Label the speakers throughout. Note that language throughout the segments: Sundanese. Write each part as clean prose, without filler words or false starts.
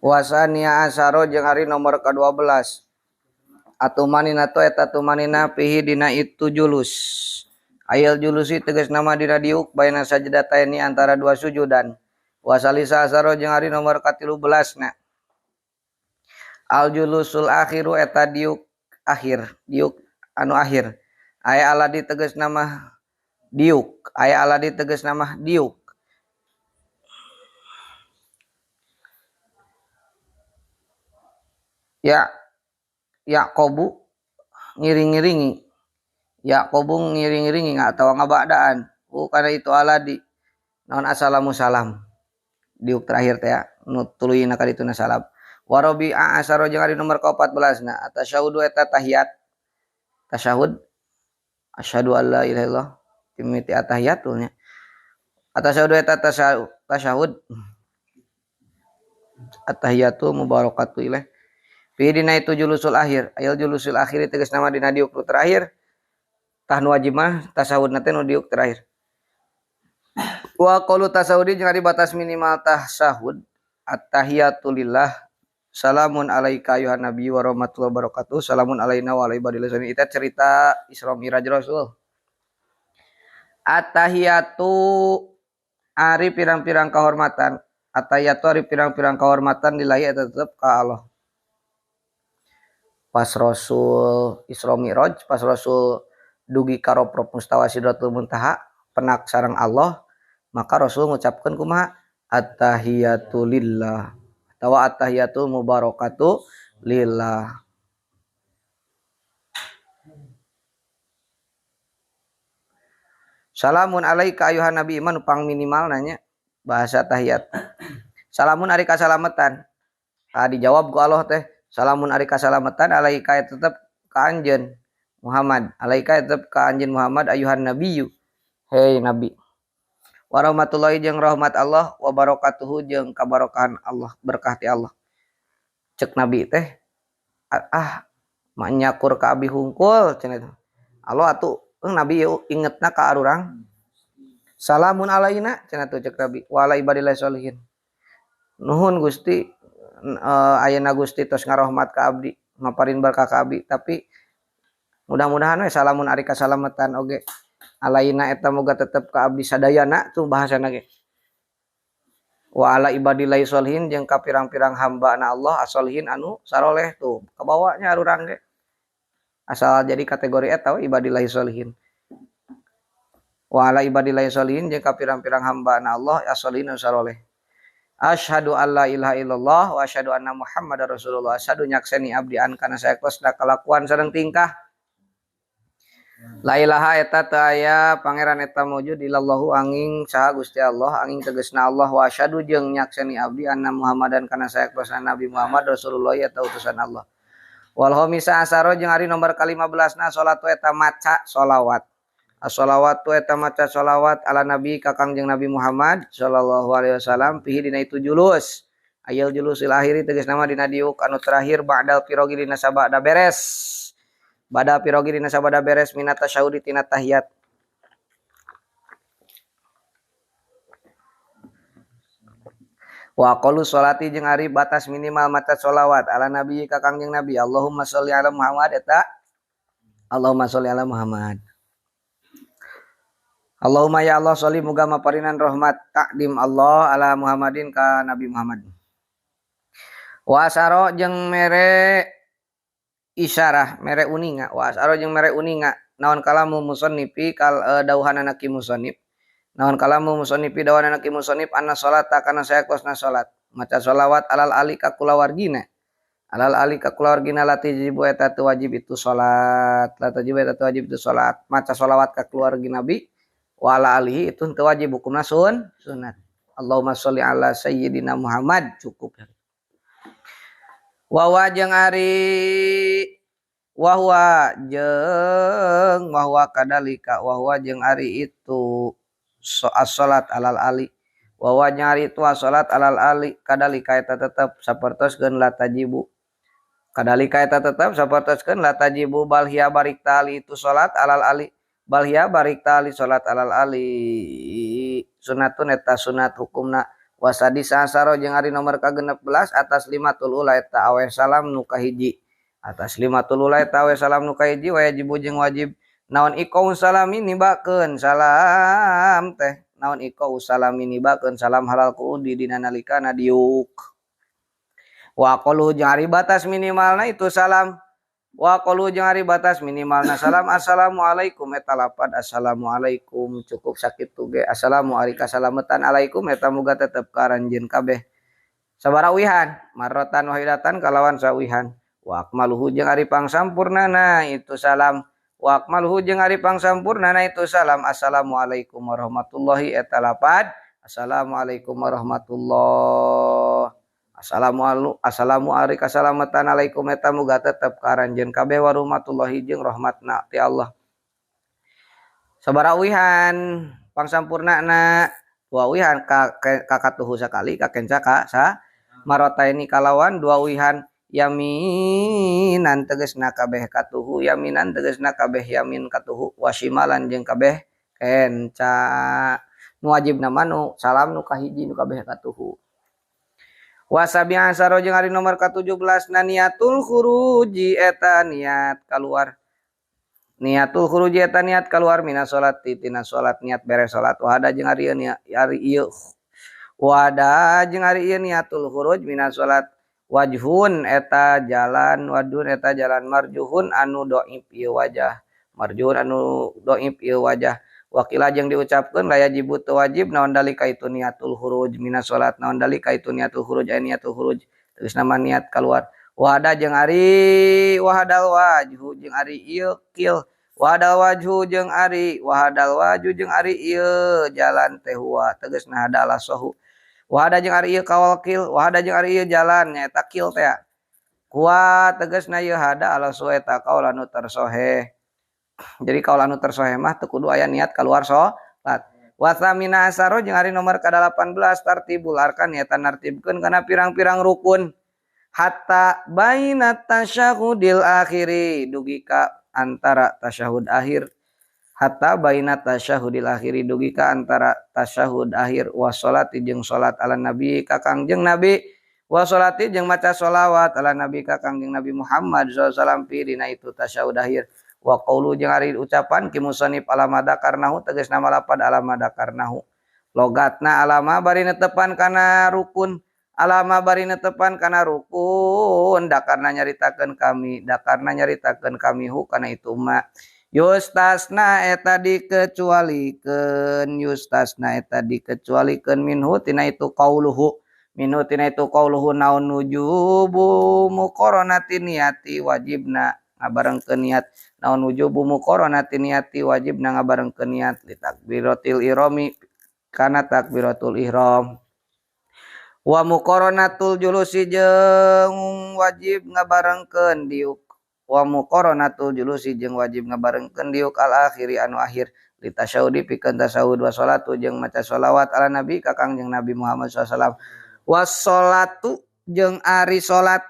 Speaker 1: Wasania asaro jeung ari nomor ka-12 atumanina tu eta tumanina fihi dina itu julus. Ayil julusi tegas nama dina diuk baina sajdataini antara dua sujudan. Wasalisa asaro jeung ari nomor ka-13 na. Al julusul akhiru eta diuk akhir, diuk anu akhir. Aya aladi tegas nama diuk, aya aladi tegas nama diuk. Ya Yakobu ngiring-ngiringi, Yakobu ngiring-ngiringi nggak tahu ngabadaan. Karena itu aladi naon assalamu salam diuk terakhir teh nu tuluyna ka dituna salam. Warobi asaro jeung ari nomor ka-14 na atasyahhudu eta tahiyat. Tasyahud asyhadu alla ilaha illallah timiti atahiyatul nya. Atasyahhudu eta tasyahud atahiyatu mubarakatu ilaih. Fi dina itu julusul akhir, ayil julusul akhir tegas nama dina diuk nu terakhir. Tah nu wajib mah tasahudna teh nu diuk terakhir. Wa qaulu tasahudi jeung ari batas minimal tasahud attahiyatu lillah salamun alaika ayuhan nabi wa rahmatullahi wabarakatuh salamun alaina wa ala ibadillah sholihin. Itu cerita Isra Mi'raj Rasul. Attahiyatu ari pirang-pirang kehormatan, attahiyatu ari pirang-pirang kehormatan lillahi eta tetep ka Allah. Pas Rasul Isra Mi'raj, pas Rasul dugi ka roprop mustawa Sidratul Muntaha penak sareng Allah, maka Rasul ngucapkeun kumaha? Attahiyatu lillah atawa attahiyatul mubarakatu lillah. Salamun alaika ayuhan nabi iman pang minimal nanya bahasa tahiyat. Salamun ari kasalametan. Tah dijawab ku Allah teh. Salamun ari kasalametan alaika tetep ka anjeun Muhammad, alaika tetep ka anjeun Muhammad ayuhan nabiyyu. Hei nabi. Warahmatullahi jeung rahmat Allah wa barakatuhu jeung kabarokahan Allah, berkah ti Allah. Cek nabi teh ah manyakur ka abi hungkul cenah teh. Allah atuh nabi ieu ingetna ka arurang. Salamun alaina cenah tuh cek nabi wa ala ibadillah sholihin. Nuhun Gusti, ayeuna Gusti tos ngarohmat ka abdi, maparin berkah ka abdi, tapi mudah-mudahan we salamun ari kasalametan oge. Alaina eta moga tetep ka abdi sadayana tuh bahasana ge. Wa ala ibadillahi sholihin jeung ka pirang-pirang hamba na Allah as-sholihin anu saroleh tuh kabawanya arurang ge. Asal jadi kategori eta we ibadillahi sholihin. Wa ala ibadillahi sholihin jeung ka pirang-pirang hamba na Allah as-sholihin anu saroleh. Asyhadu alla ilaha illallah wa asyhadu anna Muhammadar Rasulullah. Asyhadu nyakseni abdi an kana saektosna kalakuan sareng tingkah. La ilaha eta teu aya pangeran eta maujud illallahu angin saha Gusti Allah angin tegasna Allah wa asyhadu jeung nyakseni abdi anna Muhammadan kana saektosna Nabi Muhammad Rasulullah eta utusan Allah. Wal khamisa asaro jeung ari nomor ka-15 na salatu eta maca sholawat. As-sholawatu eta maca sholawat ala nabi ka Kangjeng Nabi Muhammad sallallahu alaihi wasallam fihi dina itu julus. Ayil julusil akhiri tegasna mah dina diuk anu terakhir ba'dal firogi dina sabada beres. Bada firogi dina sabada beres minat tasyahudi tina tahiyat. Wa qalu sholati jeung ari batas minimal maca sholawat ala nabi ka Kangjeng Nabi Allahumma sholli ala Muhammad eta Allahumma sholli ala Muhammad. Allahumma ya Allah sholli muga maparinan rahmat takdim Allah ala Muhammadin ka Nabi Muhammad. Wa asaro jeung mere isyarah mere uninga wa asaro jeung mere uninga naon kalamu musannifi kal dauhanana ki musannif naon kalamu musannifi dauhanana ki musannif anna sholata kana saektosna salat maca sholawat alal ali ka kulawargina alal ali ka kulawargina la tajibu eta teu wajib itu salat la tajibu eta teu wajib itu salat maca sholawat ka keluarga Nabi wa ala alihi itu teu wajib hukumna sunat. Allahumma sholli ala sayyidina Muhammad cukup. Wa wa jeung ari wa huwa jeung wa huwa kadalika wa huwa jeung ari itu as-salat alal ali wa huwa jeung ari itu as-salat alal ali kadalika eta tetep sapertoskeun la tajibu kadalika eta tetep sapertoskeun la tajibu bal hiya barik tali itu salat alal ali bal hiya barik tali salat alal ali sunatun eta sunat hukumna Wasadisa asyara jeung ari nomor ka-16 atas limatul ula eta aweh salam nu kahiji. Atas limatul ula eta aweh salam nu kahiji wajib jeung wajib naon iqau salami nibakeun salam teh naon iqau salami nibakeun salam halal kuudi dina nalikana diuk. Wa aqallu jeung ari batas minimalna itu salam. Wa qalu jeung ari batas minimalna salam assalamualaikum eta lapad assalamualaikum cukup sakitu ge assalamu ari kasalametan alaikum eta muga tetep ka aranjeun kabeh. Sabaraha uihan marratan wahidatan kalawan sauihan. Wa akmaluhu jeung ari pangsampurnana itu salam. Wa akmaluhu jeung ari pangsampurnana itu salam assalamualaikum warahmatullahi eta lapad assalamualaikum warahmatullahi. Assalamu ari kasalamatan alaikum eta muga tetep ka aranjeun kabeh warahmatullahi jeung rahmatna ti Allah. Sabaraha uihan pangsampurnana dua uihan ka katuhu sakali ka kenca ka sa marotaini kalawan dua uihan yaminan tegasna kabeh katuhu yaminan tegasna kabeh yamin katuhu wasimalan jeung kabeh kenca. Nu wajibna mah nu salam nu kahiji nu kabeh katuhu. Wasabi asaro jeung ari nomor ka-17 na niatul khuruji eta niat kaluar. Niatul khuruji eta niat kaluar mina salati tina salat niat beres salat wahada jeung ari ieu ari ieu wahada jeung ari ieu niatul khuruj mina salat wajhun eta jalan wadun eta jalan marjuhun anu dhaif ieu wajah marjuhun anu dhaif ieu wajah. Wakila jeung diucapkeun la yajibu teu wajib naon dalika itu niatul khuruj minas salat naon dalika itu niatul khuruj aya niatul khuruj tegasna mah niat kaluar. Wahada jeung ari wahadal wajhu jeung ari ieu qil wahadal wajhu jeung ari wahadal wajhu jeung ari ieu jalan teh huwa tegasna hadalah sohu. Wahada jeung ari ieu kaul qil wahada jeung ari ieu jalan nyaeta qil teh kuat tegasna ieu hada ala sohu eta kaul anu tersoheh. Jadi kaul anu tersoheh mah teu kudu aya niat kaluar salat. Wa tsamina asyara jeung ari nomor ka-18 tartibul arkan nyaeta nartibkeun kana pirang-pirang rukun hatta baina tasyahudil akhiri dugi ka antara tasyahud akhir hatta baina tasyahudil akhiri dugi ka antara tasyahud akhir wa sholati jeung salat ala nabi ka Kangjeng Nabi wa sholati jeung maca sholawat ala nabi ka Kangjeng Nabi Muhammad sallallahu alaihi wasallam fi dina itu tasyahud akhir. Wa qaulu jeung ari ucapan ki musannif alama dakarnahu tegasna lapad alama dakarnahu logatna alama bari netepan kana rukun alama bari netepan kana rukun dakarna nyaritakeun kami dakarna nyaritakeun kami hu kana itu ma yustasna eta dikecualikeun yustasna eta dikecualikeun minhu tina itu qauluhu minhu tina itu qauluhu naon nujubu muqaranati niati wajibna ngabarengkeun niat naon wujubu muqaranati niati wajibna ngabarengkeun niat li takbiratil ihrami kana takbiratul ihram wa muqaranatul julusi jeung wajib ngabarengkeun diuk wa muqaranatul julusi jeung wajib ngabarengkeun diuk al akhiri anu akhir li tasyahudi pikeun tasyahud wa salatu jeung maca sholawat ala nabi ka Kangjeng Nabi Muhammad sallallahu alaihi wasallam wassalatu jeung ari salat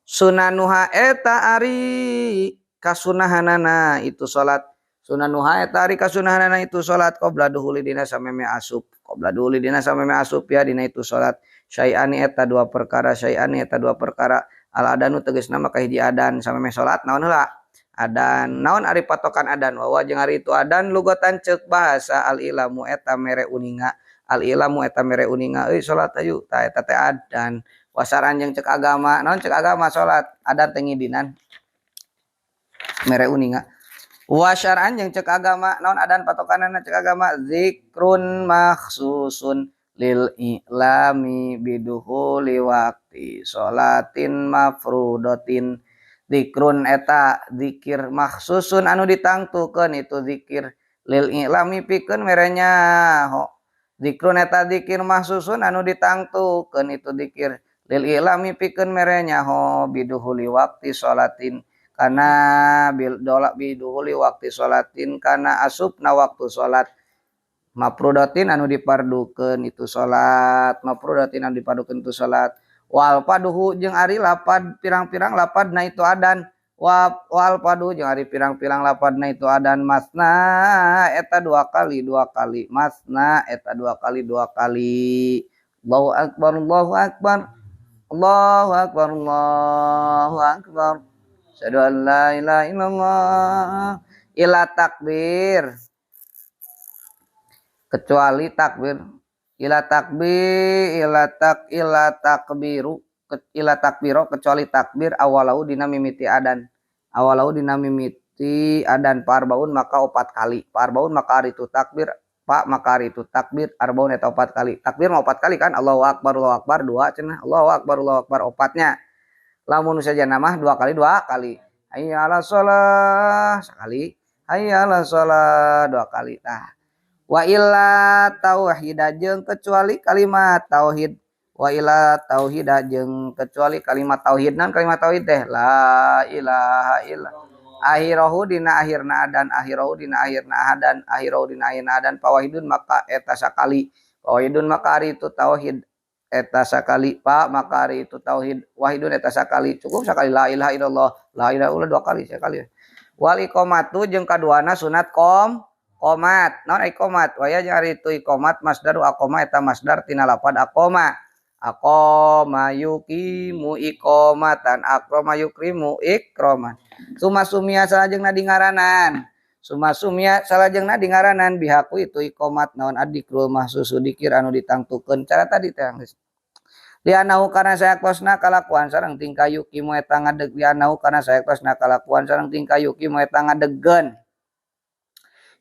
Speaker 1: sunanuha eta ari kasunahanana itu salat sunanuha eta ari kasunahanana itu salat qabla duhuli dina sameme asup qabla duhuli dina sameme asup ya dina itu salat syai'ani eta dua perkara syai'ani eta dua perkara al adanu tegasna maka hiji adan sameme salat naon heula adan naon ari patokan adan wa jeung ari itu adan lugotan ceuk bahasa al ilamu eta mere uninga al ilamu eta mere uninga euy salat ayu ta eta teh adan wasaran jeung cek agama naon cek agama salat adan teh ngidinan mere uninga wasaran jeung cek agama naon adan patokanana cek agama zikrun makhsusun lil ilami biduhuli waqti salatin mafrudotin zikrun eta zikir makhsusun anu ditangtukeun itu zikir lil ilami pikeun merenya ho zikrun eta zikir makhsusun anu ditangtukeun itu zikir lil ilami pikeun merenya ho biduhuli waqti salatin kana bil dolak biduhuli waqti salatin kana asupna waktu salat mafrudatin anu dipardukeun itu salat mafrudatin anu dipardukeun itu salat wal paduhu jeung ari lapad pirang-pirang lapadna itu adan Wa wal padu jeung ari pirang-pirang lapadna itu adan masna eta dua kali dua kali masna eta dua kali dua kali. Allahu akbar Allahu akbar Allahu akbar Allahu akbar. Asyhadu an la ilaha illallah. Ila takbir kecuali takbir ila takbir ila tak ila takbiru ila takbiro kecuali takbir awalau dina mimiti adan awalau dina mimiti adan parbaun maka opat kali parbaun maka ari itu takbir pak maka ari itu takbir arbaun eta opat kali takbir mah opat kali kan Allahu akbar dua cenah Allahu akbar opatnya lamun sajana mah dua kali hayya ala shalah sekali hayya ala shalah dua kali tah. Wa illa tauhida jeung kecuali kalimat tauhid wa illa tauhida jeung kecuali kalimat tauhid nan kalimat tauhid teh la ilaha illa akhirahu dina akhirna adan akhirahu dina akhirna adan akhirahu dina akhirna adan pawahidun maka eta sakali pawahidun maka ari itu tauhid eta sakali pa maka ari itu tauhid wahidun eta sakali cukup sakali la ilaha illallah la ilaha illallah dua kali sakali wal iqamatu jeung kaduana sunat qomat naon iqamat waya jeung ari itu iqamat masdaru aqama eta masdar tina lapad aqama aqama yuqimu iqamatan aqrama yukrimu ikraman suma sumia salajengna dingaranan suma sumia salajengna dingaranan bihaku itu iqamat naon adikrul mahsusu dikir anu ditangtukeun cara tadi teh geus lianahu kana sayaktosna kalakuan sareng tingkah yuqimu eta ngadeg lianahu kana sayaktosna kalakuan sareng tingkah yuqimu eta ngadegkeun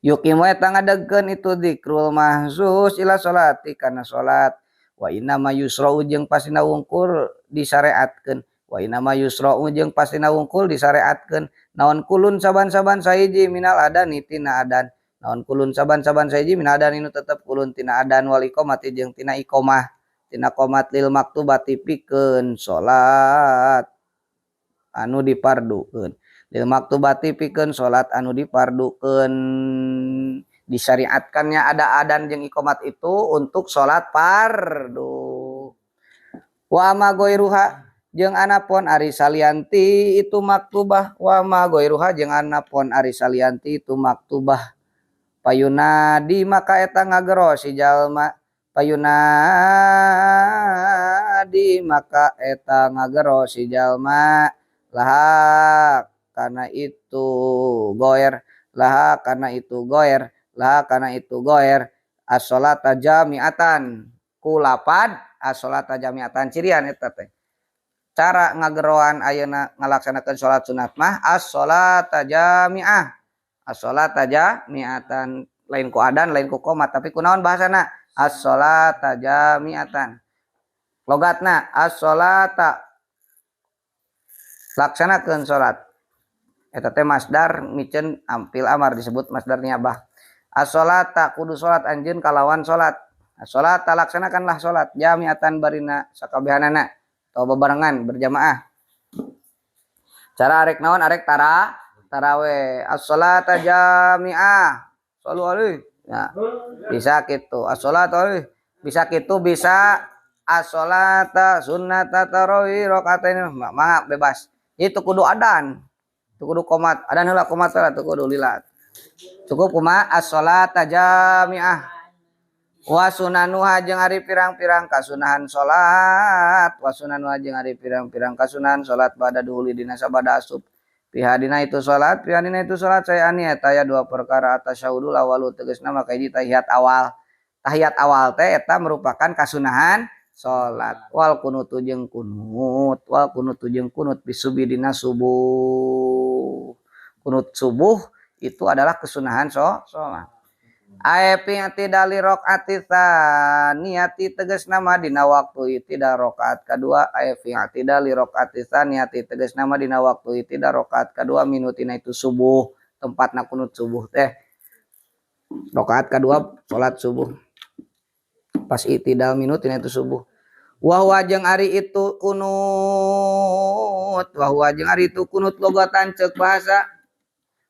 Speaker 1: yuqimu eta ngadegkeun itu dzikrul mahsus ila sholati kana salat wa inna ma yusra'u jeung pastina wungkul disareatkeun wa inna ma yusra'u jeung pastina wungkul disareatkeun naon kulun saban-saban sahiji minal adani tina adan naon kulun saban-saban sahiji minal adani nu tetep kulun tina adan wal iqamati jeung tina iqamah tina qomat lil maktubati pikeun salat anu dipardukeun lil maktubati pikeun salat anu dipardukeun disyariatkannya ada adan jeung iqamat itu untuk salat fardu wa ma goiruha jeung anapun ari salianti itu maktubah wa ma goiruha jeung anapun ari salianti itu maktubah payunadi maka eta ngagero si jalma payunadi maka eta ngagero si jalma laha karena itu goer laha karena itu goer laha karena itu goer as-sholata jami'atan kulapad as-sholata jami'atan cirian eta teh cara ngageroan ayeuna ngalaksanakeun salat sunat mah as-sholata jami'ah as-sholata jami'atan lain ku adan lain ku qomat tapi kunaon bahasana as-sholata jami'atan logatna as-sholata laksanakeun salat eta teh masdar miceun ampil amar disebut masdar niabah as-sholata kudu salat anjeun kalawan salat as-sholata laksanakanlah salat jami'atan barina sakabehanana atau bebarengan berjamaah cara arek naon arek taraweh as-sholata jami'ah shallu alaihi ya bisa kitu as-sholata bisa kitu bisa as-sholata sunnata tarawih rakaatain mangga bebas itu kudu adan itu kudu qomat adan heula qomat heula teu kudu lila cukup kumaha as-sholata jami'ah wa sunanuha jeung ari pirang-pirang kasunahan salat wa sunanuha jeung ari pirang-pirang kasunahan salat bada duhuli dina sabada asup pihadina itu salat pihadina itu salat sayani eta aya dua perkara atasyahudul awalu tegasna maka hiji tahiyat awal teh eta merupakan kasunahan salat wal kunutu jeung kunut wal kunutu jeung kunut bisubi dina subuh kunut subuh itu adalah kesunahan salat ae fi i'tidali rakaati tsaniyati tegasna mah dina waktu i'tidal rakaat kadua ae fi i'tidali rakaati tsaniyati tegasna mah dina waktu i'tidal rakaat kadua minutina itu subuh tempatna kunut subuh teh rakaat kadua salat subuh pas i'tidal minutina itu subuh wa huwa jeung ari itu kunut wa huwa jeung ari itu kunut logatan ceuk bahasa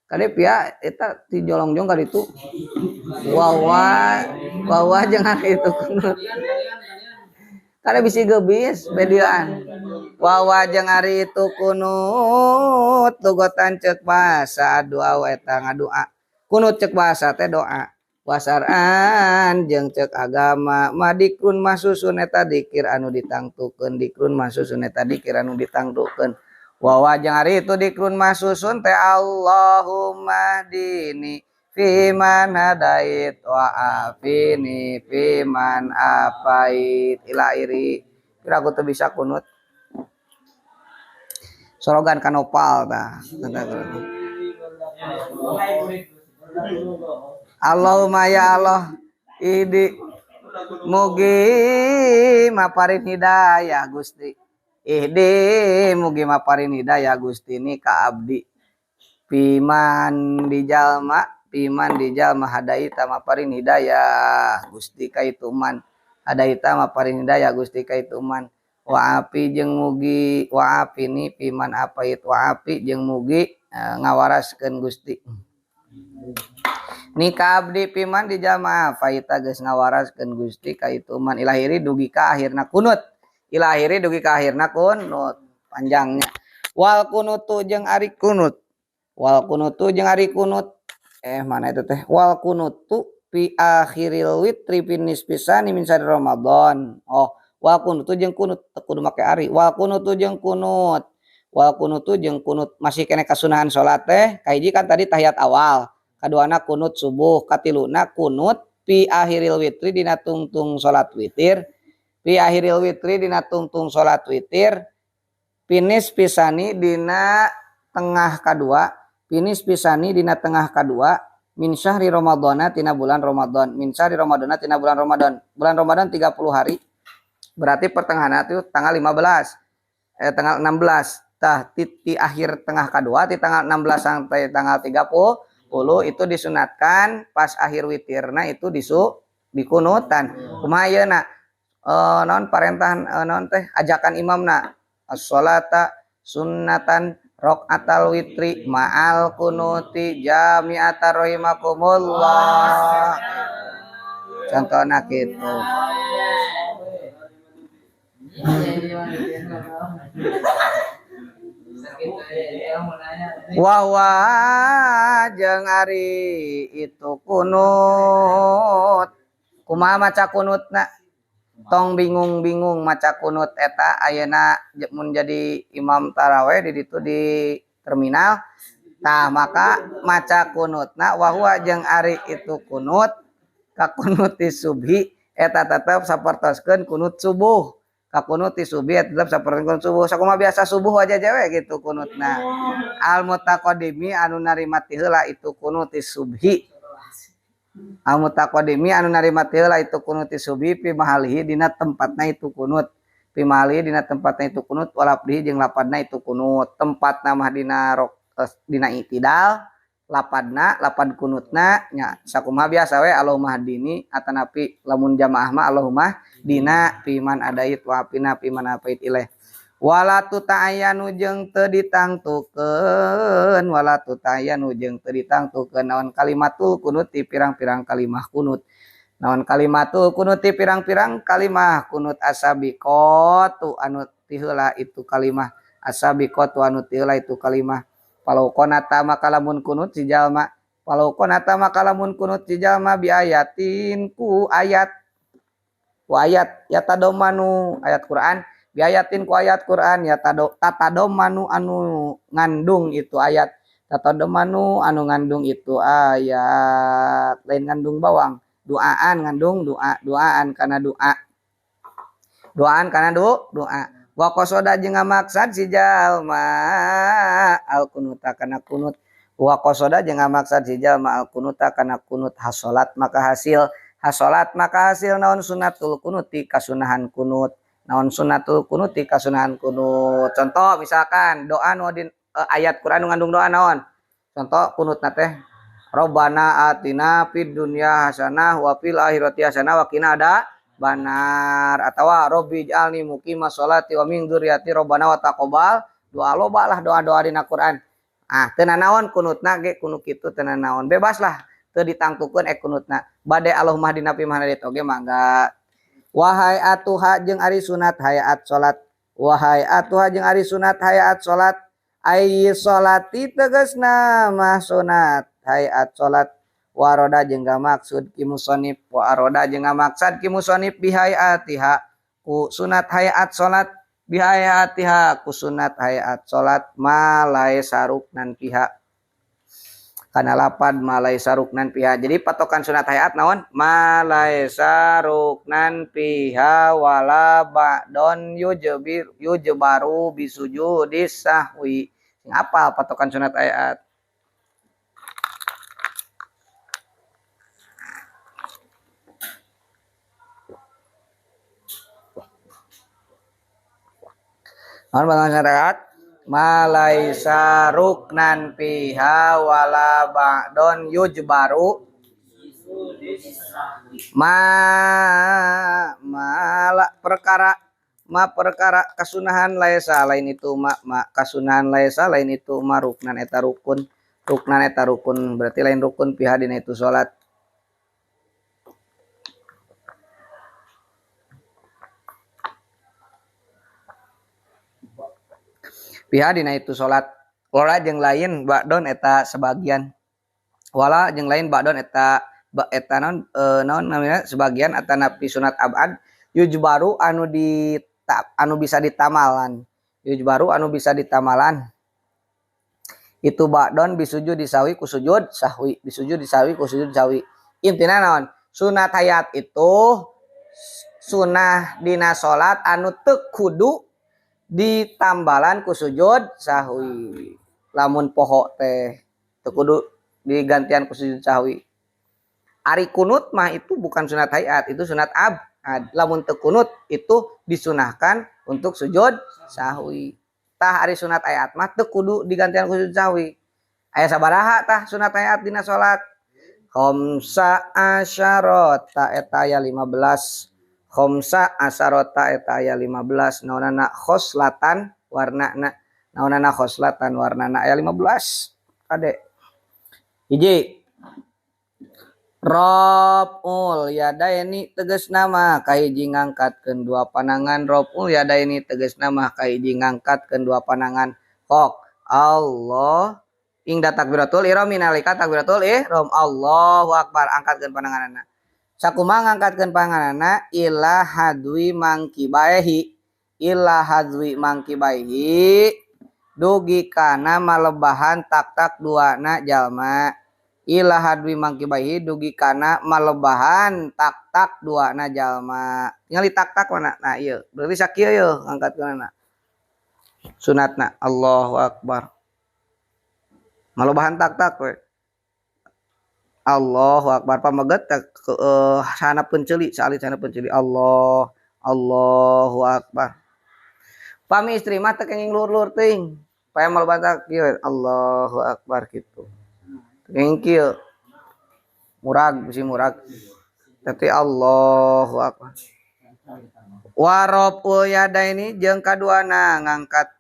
Speaker 1: kade pia eta ti jolongjong ka ditu wawa jeung ari itu kunut kade bisi geubis bedian Wa jeung ari itu kunut lugotan ceuk bahasa doa eta ngadua. Kunut ceuk bahasa teh doa. Wasaran jeung ceuk agama madikrun masusun eta dikir anu ditangtukeun dikrun masusun eta dikir anu ditangtukeun. Wa jeung ari itu dikrun masusun teh Allahumma dini fiman hadait wa afini fiman afait ila iri. Kira aku tuh bisa kunut. Sorogan kanopal tah. Allahumma ya Allah ihdi mugi maparin hidayah Gusti. Ihdi mugi maparin hidayah Gusti ni ka abdi. Piman dijalma hadaita maparin hidayah Gusti ka itu man. Hadaita maparin hidayah Gusti ka itu man. Wa api jeung mugi wa api ni piman apait wa api jeung mugi ngawaraskeun Gusti. Nika abdi piman di jamaah faita geus ngawaraskeun Gusti ka itu man ilahiri dugi ka akhirna kunut. Ilahiri dugi ka akhirna kunut panjangnya. Wal kunutu jeung ari kunut. Wal kunutu jeung ari kunut. Mana itu teh? Wal kunutu fi akhiril witri fi nisfisani min syahri Ramadan. Oh, wal kunutu jeung kunut kudu make ari. Wal kunutu jeung kunut. Wal kunutu jeung kunut masih kene kasunahan salat teh. Kahiji kan tadi tahiyat awal. Kaduana kunut subuh, katiluna kunut fi akhiril witri dina tungtung salat witir. Fi akhiril witri dina tungtung salat witir. Finis pisani dina tengah kadua, finis pisani dina tengah kadua min syahri Ramadhana tina bulan Ramadan, min syahri Ramadhana tina bulan Ramadan. Bulan Ramadan 30 hari. Berarti pertengahan itu tanggal 15. Tanggal 16. Tah ti akhir tengah kadua ti tanggal 16 sampai tanggal 30 itu disunatkan pas akhir witirna itu dikunutan. Kumaha yeuna? Non parentahan non teh ajakan imamna as-sholata sunnatan rokaatal witri ma'al kunuti jami'ata rahimakumullah. Contohna kitu. Wahwa jeung ari itu kunut. Kumaha maca kunutna? Tong bingung-bingung maca kunut eta ayeuna mun jadi imam taraweh di ditu di terminal. Tah maka maca kunutna wahwa jeung ari itu kunut kakunuti subhi eta tetep sapertoskeun kunut subuh. Kakunut ti subuh tetep sapertoskeun subuh. Sakumaha biasa subuh aja we gitu kunutna. Al mutaqaddimi anu narima ti heula itu kunuti subhi. Al mutaqaddimi anu narima ti heula itu kunuti subhi fi mahalihi dina tempatna itu kunut. Fi mahalihi dina tempatna itu kunut walabdihi jeung lapadna itu kunut. Tempatna mah dina dina itidal, lapadna lapad kunutna nya sakumaha biasa we Allahumma hadini atanapi lamun jamaah mah Allahumma dina piman adait wa pina piman apait ilaih. Wala tuta'ayanu jeung teu ditangtukeun, wala tuta'ayanu jeung teu ditangtukeun naon kalimatul kunuti pirang-pirang kalimah kunut. Naon kalimatul kunuti pirang-pirang kalimah kunut asabiqatu anu ti heula itu kalimah asabiqatu anu ti heula itu kalimah. Palau qonata maka lamun kunut si jalma, palau qonata maka lamun kunut si jalma bi ayatin ku ayat ya tadomanu ayat Quran, bi ayatin ku ayat Quran ya tatadomanu anu ngandung itu ayat, tatadomanu anu ngandung itu ayat, lain ngandung bawang, duaan ngandung doa, duaan kana doa, duaan kana doa. Wa qasoda jeung ngamaksad si jalma al kunuta kana kunut. Wa qasoda jeung ngamaksad si jalma al kunuta kana kunut hasolat maka hasil, hasolat maka hasil naon sunnatul kunuti kasunahan kunut. Naon sunnatul kunuti kasunahan kunut. Contoh misalkan doa nu di ayat Quran nu ngandung doa naon? Contoh kunutna teh Robbana atina fid dunya hasanah wa fil akhirati hasanah wa qina adzabannar atawa robbi ij'alni muqimas sholati wa min dzurriyyati robbana wa taqabbal. Doa loba lah doa-doa dina Quran. Ah teu nanaon kunutna ge kunu kitu teu nanaon, bebas lah teu ditangtukeun ek kunutna. Bade Allahumma dina fi mana oge mangga. Wahai atuha jeung ari sunat hayat salat Wa hay'atuha jeung ari sunat hayat salat ai salati tegasna mah sunat hayat salat waroda jeung ngamaksud ki musonif wa aroda jeung ngamaksad ki musonif bihayatiha ku sunat hayat salat bihayatiha ku sunat hayat salat malai saruknan piha kana lapad malai saruknan piha. Jadi patokan sunat hayat naon malai saruknan piha wala ba'don yujbir yujbaru bisujudis sahwi. Sing apal patokan sunat hayat. Naon patokan sunat hayat malaisa ruknan piha wala ba'don yujbaru ma mala perkara ma perkara kasunahan laisa lain itu ma ma kasunahan laisa lain itu ma ruknan eta rukun ruknan eta rukun berarti lain rukun piha dina itu salat. Piha dina itu salat wala jeung lain ba'don eta sebagian wala jeung lain ba'don eta eta naon naon namanya sebagian atanapi sunat abad yujbaru anu di anu bisa ditamalan yujbaru anu bisa ditamalan itu ba'don bisujud disawi ku sujud sahwi bisujud disawi ku sujud sahwi. Intina naon sunat hayat itu sunah dina salat anu teu kudu ditambalan ku sujud sahwi. Lamun poho teh teu kudu digantian ku sujud sahwi. Ari kunut mah itu bukan sunat hayat, itu sunat abad. Lamun teu kunut itu disunahkan untuk sujud sahwi. Tah ari sunat hayat mah teu kudu digantian ku sujud sahwi. Aya sabaraha tah sunat hayat dina salat? Khamsa asyarata eta aya 15. Khamsa asarota eta aya 15 naonana khoslatan warnana naonana khoslatan warnana aya 15 kade hiji raf'ul yadaini tegasna mah kahiji ngangkatkeun dua panangan raf'ul yadaini tegasna mah kahiji ngangkatkeun dua panangan kok Allah ingda takbiratul ihram nalika takbiratul ihram Allahu akbar angkatkeun pananganana sakumaha ngangkatkeun panganana ila hadwi mangkibaihi ila hadwi mangkibaihi dugi kana malebahan tak-tak duana jalma ila hadwi mangkibaihi dugi kana malebahan tak-tak duana jalma tingali tak-tak mana nah ieu berarti sakieu yeuh ngangkatkeunana sunatna Allahu akbar malebahan tak-tak we Allahu akbar pameget sana penceli salit sana penceli Allah Allahu akbar pami istri mah teu kenging luhur-luhur teuing paya malebahan tak kieu Allahu akbar kitu kenging kieu murag bisi murag tapi Allahu akbar waraful yadaini jeung kaduana ngangkat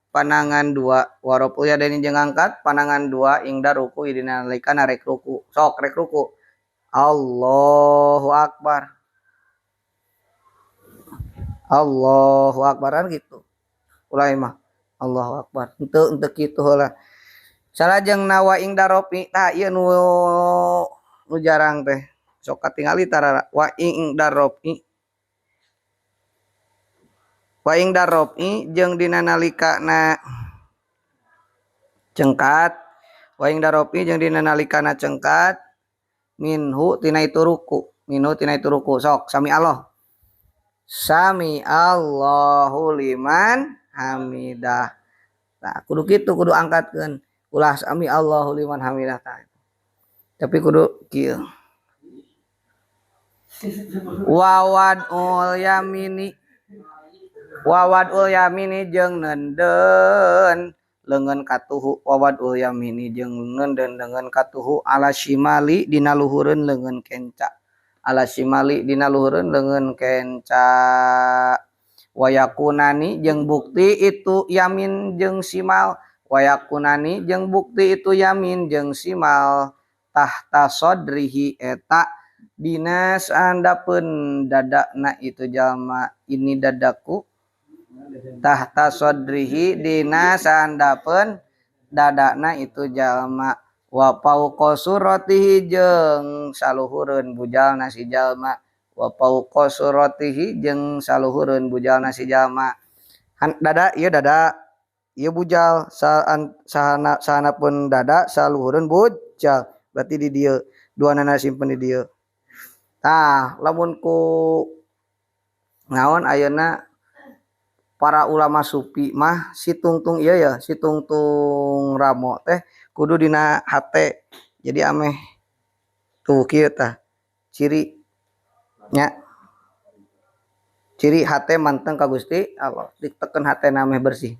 Speaker 1: panangan dua waraful yadaini jeung ngangkat panangan dua ingda ruku dina nalika rek ruku sok rek ruku Allahu akbar Allahu akbar kan gitu ulah mah Allahu akbar henteu henteu kitu heula salajeng nawa ingda rofi tah ieu nu jarang teh sok katingali tarara wa ingda rofi wa ingda rofi jeung dina nalikana cengkat wa ingda rofi jeung dina nalikana cengkat minhu tina itu ruku minhu tina itu ruku sok sami Allah sami Allahu liman hamidah tah kudu kitu kudu angkatkeun ulah sami Allahu liman hamidah tah tapi kudu kieu wawadul yamini wawadul yamini jeung neundeun leungeun katuhu wawadul yamini jeung neundeun leungeun katuhu ala shimali dina luhureun leungeun kenca ala shimali dina luhureun leungeun kenca wayakunani jeung bukti itu yamin jeung simal wayakunani jeung bukti itu yamin jeung simal tahta sodrihi eta dina sahandapeun dadana itu jalma ini dadaku Tahta sodrihi dina sandapeun dadana itu jalma wa fauqa suratihi jeung saluhureun bujalna si jalma wa fauqa suratihi jeung saluhureun bujalna si jalma. Dada ieu dada ieu bujal sahana pun dada saluhureun bujal berarti di dieu duanana simpen di dieu. Tah lamun ku naon ayeuna para ulama sufi mah si tungtung ieu ya si tungtung ramo teh kudu dina hate. Jadi ameh tuh kieu tah ciri nya ciri hate manteng ka Gusti Allah diteken hatena ameh bersih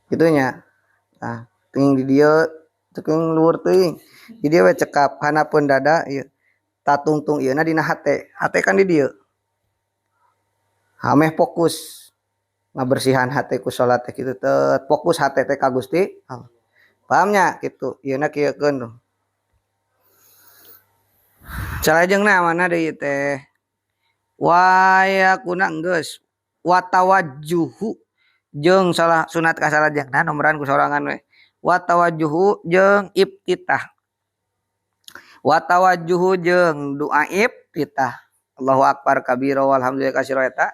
Speaker 1: kitu nya. Tah teuing di dieu teuing luhur teuing di dieu we cekap hanapeun dada ieu tatungtung ieu na dina hate hate kan di dieu ameh fokus ngabersihan hate ku salat teh kitu teh fokus hate teh ka Gusti Allah. Paham nya kitu ieuna kieukeun tuh. Salajengna mana deui teh wa yakuna geus wa tawajjuhu jeung salah sunat ka salajengna nomoran ku sorangan we wa tawajjuhu jeung iftitah wa tawajjuhu jeung doa iftitah Allahu akbar kabira walhamdulillah katsira eta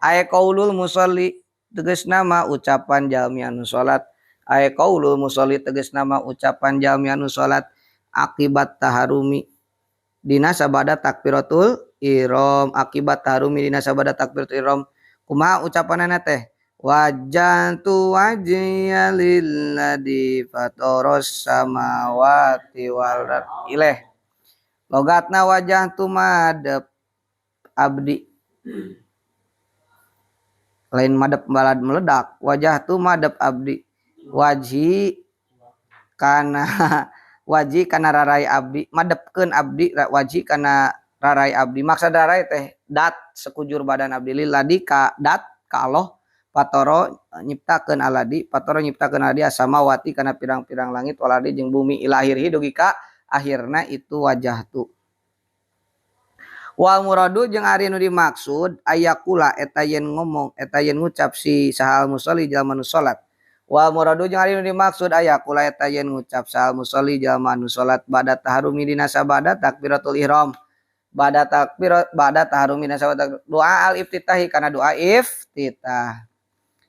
Speaker 1: ay qaulul musalli tegasna mah ucapan jalmi anu salat ay qaulul musalli tegasna mah ucapan jalmi anu salat akibat taharumi dina sabada takbiratul ihram akibat taharumi dina sabada takbiratul ihram kumaha ucapanana teh wajjantu wajhiya lilladzi fataras samawati wal ard ileh logatna wajjahtu madep abdi lain madep balad meledak wajah tu madep abdi wajhi kana wajhi kana rarai abdi madepkeun abdi wajhi kana rarai abdi maksud rarai teh dat sekujur badan abdi lilladzi ka dat ka Allah patoro nyiptakeun aladi patoro nyiptakeun aladi asamawati kana pirang-pirang langit wal ardi jeung bumi ila akhirih dugi ka akhirna itu wajah tu. Wal muradu jeung ari nu dimaksud ayakula eta yen ngomong eta yen ngucap si sahal musolli jalma nu salat. Wal muradu jeung ari nu dimaksud ayakula eta yen ngucap sahal musolli jalma nu salat bada taharumi dina sabada takbiratul ihram bada takbir bada taharumi dina sabada doa al iftitahi kana doa iftitah.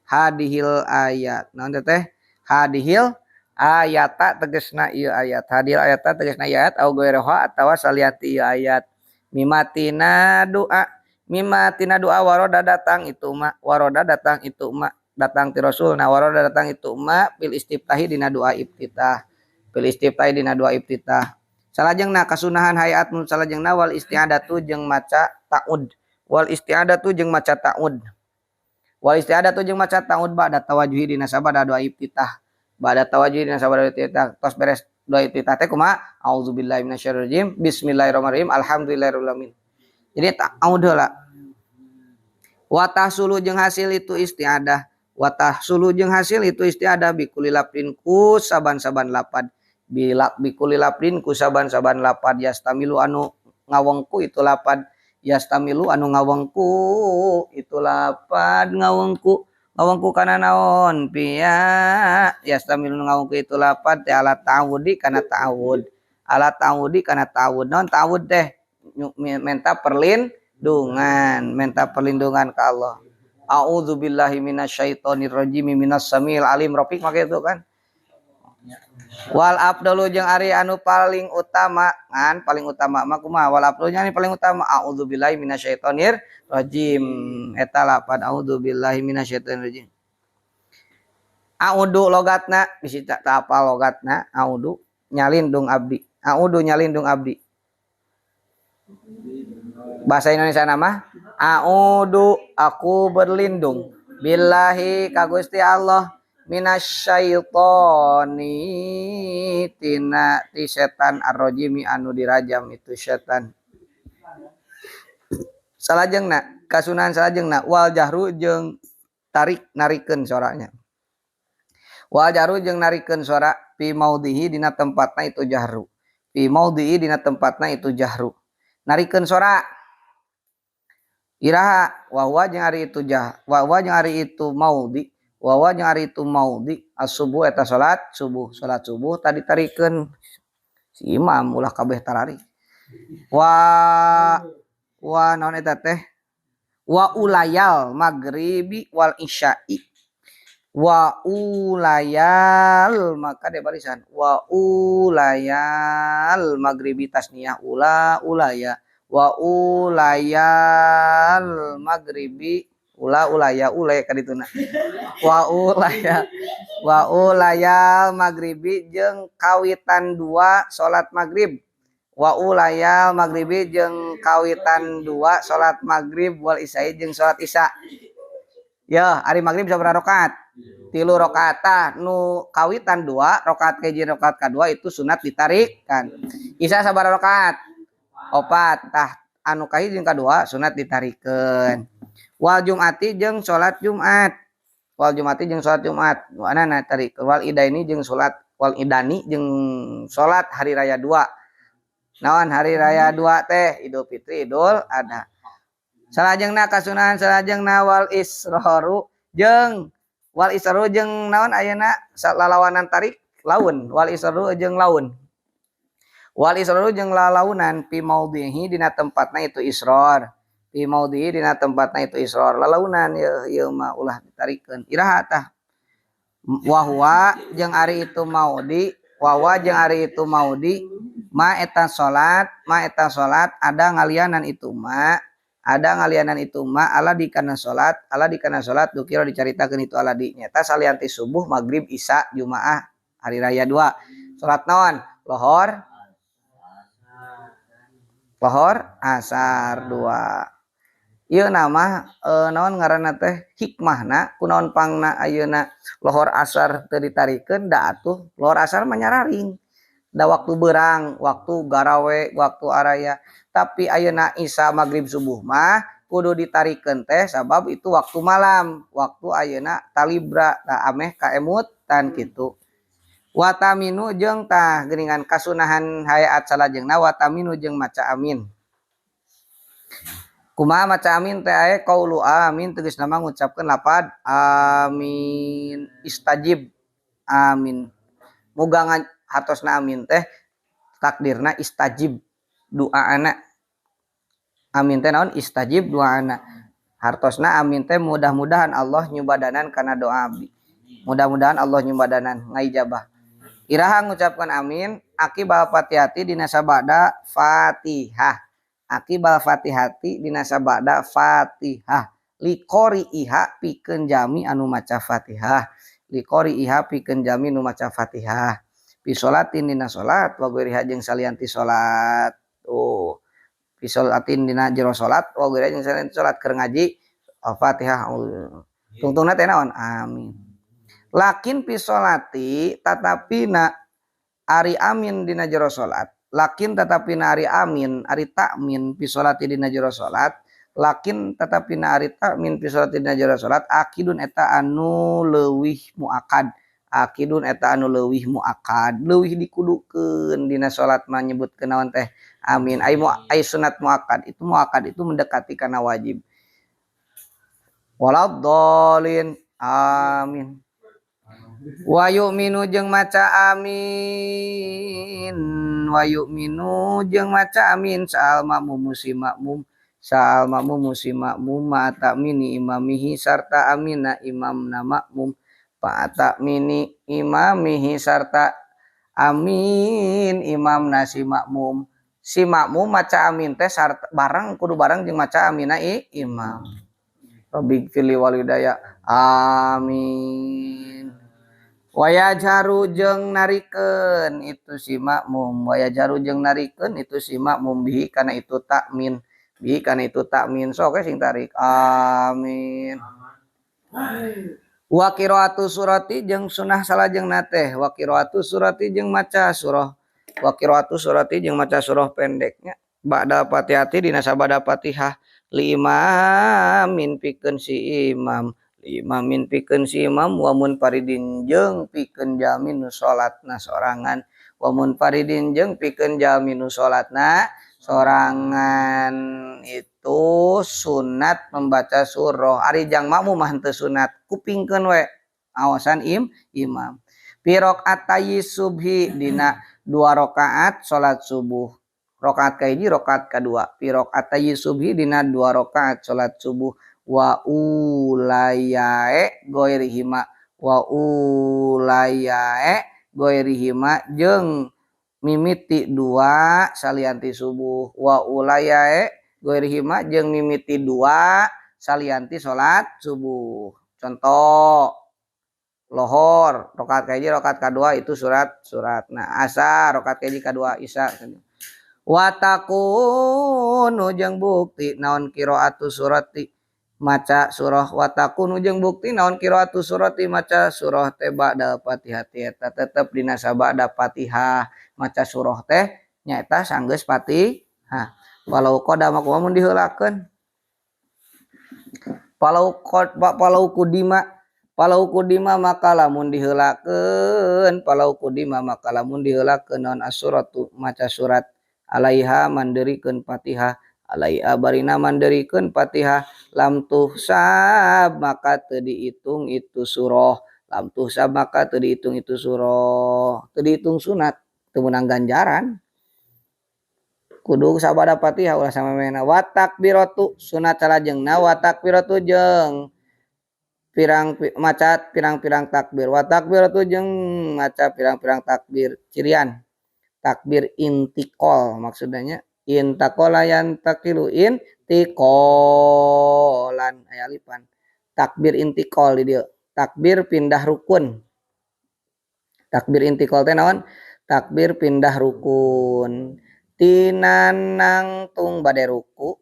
Speaker 1: Hadihil ayat naon teh hadihil ayata tegasna ieu ayat hadihil ayata tegasna ieu ayat au gairoha atawa saliyati ieu ayat mimatina doa waroda datang itu ma waroda datang itu ma datang ti rasul na waroda datang itu ma fil istiftahi dina doa iftitah fil istiftahi dina doa iftitah salajengna kasunahan hayat nu salajengna wal isti'adatu jeung maca ta'ud wal isti'adatu jeung maca ta'ud wal isti'adatu jeung maca ta'ud ba'da tawajjuhi dina sabada doa iftitah ba'da tawajjuhi dina sabada doa iftitah tos beres doa iftitah teh kumaha auzubillahi minasyaitonirrajim bismillahirrahmanirrahim alhamdulillahirabbil alamin. Jadi ta'ud heula wa tahsulu jeung hasil itu isti'adah wa tahsulu jeung hasil itu isti'adah bikuli lapin ku saban-saban lapad bikuli lapin ku saban-saban lapad yastamilu anu ngawengku itu lapad yastamilu anu ngawengku itu lapad ngawengku ngawengku kana naon pia yastamilu ngawengku itu lapad teh ala ta'awudi kana ta'awud ala ta'awudi kana ta'awud naon ta'awud teh minta perlindungan minta perlindungan ka Allah a'udzubillahi minasyaitonirrajim minas samil alim rafiq make itu kan wal afdalu jeung ari anu paling utama ngan paling utama mah kumaha wal afdalu nya paling utama a'udzubillahi minasyaitonir rajim eta lapan a'udzubillahi minasyaitonir rajim a'udu logatna bisi tak apal logatna a'udu nyalindung abdi a'udu nyalindung abdi bahasa Indonesia nama a'udu aku berlindung billahi ka Gusti Allah minasyaitoni tina ti setan arrojimi anu dirajam itu setan. Salajengna kasunahan salajengna wal jahru jeung tarik narikeun soranya wal jahru jeung narikeun sora fi maudhihi dina tempatna itu jahru fi maudhihi dina tempatna itu jahru narikeun sora. Iraha wa jeung ari itu jah wa jeung ari itu maudi wa jeung ari itu maudi as-subuh eta salat subuh tadi tarikeun si imam ulah kabeh tarari wa naon eta teh wa ulayal maghribi wal isya'i wa ulayal maka de barisan wa ulayal maghribi tasniyah ula ulaya wa ulayal maghribi ula ulaya ule kadituna wa ulayal maghribi jeung kawitan dua salat maghrib wa ulayal maghribi jeung kawitan dua salat maghrib wal isya'i jeung salat isya. Ya ari maghrib sabaraha rakaat? 3 rakaat. Nu kawitan dua rakaat kahiji rakaat kadua itu sunat ditarikkan. Isya sabaraha rakaat? 4. Tah anu kahiji jeung kadua sunat ditarikeun. Wal jum'ati jeung salat Jumat. Wal jum'ati jeung salat Jumat. Anana tarik. Wal idaini jeung salat wal idani jeung salat hari raya 2. Naon hari raya 2 teh? Idul Fitri, Idul Adha. Salajengna kasunahan salajengna wal israru jeung naon ayeuna lalawanan tarik laun wal israru jeung laun. Wal israru jeung lalaunan pi maudhihi dina tempatna itu israr. Pi maudhihi dina tempatna itu israr. Lalaunan ieu mah ulah ditarikeun. Iraha tah? Wa huwa jeung ari itu maudhi, wa huwa jeung ari itu maudhi ma eta salat ada ngalianan itu ma, ada ngalianan itu ma ala dikana salat, dukira dicaritakeun itu ala di nyata salian ti subuh, maghrib, isya, jumaah, hari raya 2. Salat naon? Lohor asar 2. Ieu nama naon ngaranna teh hikmahna kunaon pangna ayeuna lohor asar teu ditarikeun da atuh lohor asar mah nyararing da waktu beurang, waktu garawe, waktu araya. Tapi ayeuna isya maghrib subuh mah kudu ditarikeun teh sabab itu waktu malam, waktu ayeuna talibra da ameh kaemutan kitu. Wataminu jeung tah geuningan kasunahan hayat salajengna wataminu jeung maca amin. Kumaha maca amin teh aya qaulu amin tegasna mah ngucapkeun lapad amin istajib amin. Muga hatosna amin teh takdirna istajib doaana. Amin teh naon istajib doaana. Hartosna amin teh mudah-mudahan Allah nyubadanan kana doa abdi. Mudah-mudahan Allah nyubadanan ngaijabah. Iraha ngucapkeun amin akibal fatihati dina sabada Fatihah. Akibal fatihati dina sabada Fatihah. Liqori iha pikeun jami anu maca Fatihah. Liqori iha pikeun jami nu maca Fatihah. Fi sholatin dina salat wa ghairiha jeung salian ti salat. Oh. Fi sholatin dina jero salat wa ghairiha jeung salian ti salat keur ngaji Fatihah. Tungtungna teh naon? Amin. Lakin fi sholati tatapina ari amin dina jero salat. Lakin tatapina ari amin ari takmin fi sholati dina jero salat. Lakin tatapina ari takmin fi sholati dina jero salat akidun eta anu leuwih muakad. Akidun eta anu leuwih muakad, leuwih dikudukeun dina salat mah nyebutkeun naon teh amin. Ai ai sunat muakad itu mendekati kana wajib. Waladdallin amin. Wa yu'minu jeung maca amin. Wa yu'minu jeung maca amin sa'al makmum si makmum sa'al makmum si makmum ma ta'mini imamihi sarta amina imamna makmum fa ta'mini imamihi sarta amin imamna si makmum. Si makmum maca amin teh sarta bareng kudu bareng jeung maca amina imam. Rabbighfirli walidaya amin. Wayajharu jeung narikeun itu si makmum, wayajharu jeung narikeun itu si makmum bihi kana itu takmin, bihi kana itu takmin sok sing tarik amin. Wa qiraatu surati jeung sunah salajengna teh wa qiraatu surati jeung maca surah, wa qiraatu surati jeung maca surah pendeknya ba'da fatihati dina sabada Fatihah li imamin pikeun si imam. Imamin pikeun si imam wa munfaridin jeung pikeun jalmi nu salatna sorangan, wa munfaridin jeung pikeun jalmi nu salatna Sorangan itu sunat membaca surah. Ari jang makmum mah henteu sunat, kupingkeun we awasan imam. Fi rakaatayis subhi dina 2 rakaat salat subuh. Rakaat kahiji rakaat kadua. Fi rakaatayis subhi dina 2 rakaat salat subuh wa ulayae ghairihima wa ulayae ghairihima jeung mimiti 2 salianti subuh wa ulayae ghairihima jeung mimiti 2 salianti salat subuh. Contoh lohor rakaat kahiji rakaat kadua itu surat-surat. Nah asar rakaat kahiji kadua isya. Wa takunu jeung bukti naon qiraatu surati maca surah wa takunu jeung bukti naon qiraatu surati maca surah teh ba'da Fatihah eta tetep dina sabada Fatihah maca surah teh nyaeta sanggeus Fatihah. Walau qadama kumaha mun diheulakeun palau qad palau kudima palau kudima maka lamun diheulakeun palau kudima maka lamun diheulakeun naon as-suratu maca surat alaiha manderikeun Fatihah alaiha barina manderikeun Fatihah lam tuhsab maka teu diitung itu surah lam tuhsab maka teu diitung itu surah teu diitung sunat teu meunang ganjaran kudu sabada Fatihah ulah samemehna. Wa takbiratu sunat salajengna wa takbiratu jeung pirang maca pirang-pirang takbir wa takbiratu jeung maca pirang-pirang takbir cirian takbir intikol maksudnya intakola yantakilu intikolan aya alipan takbir intikol di dieu takbir pindah rukun takbir intikol teh naon takbir pindah rukun tina nangtung bade ruku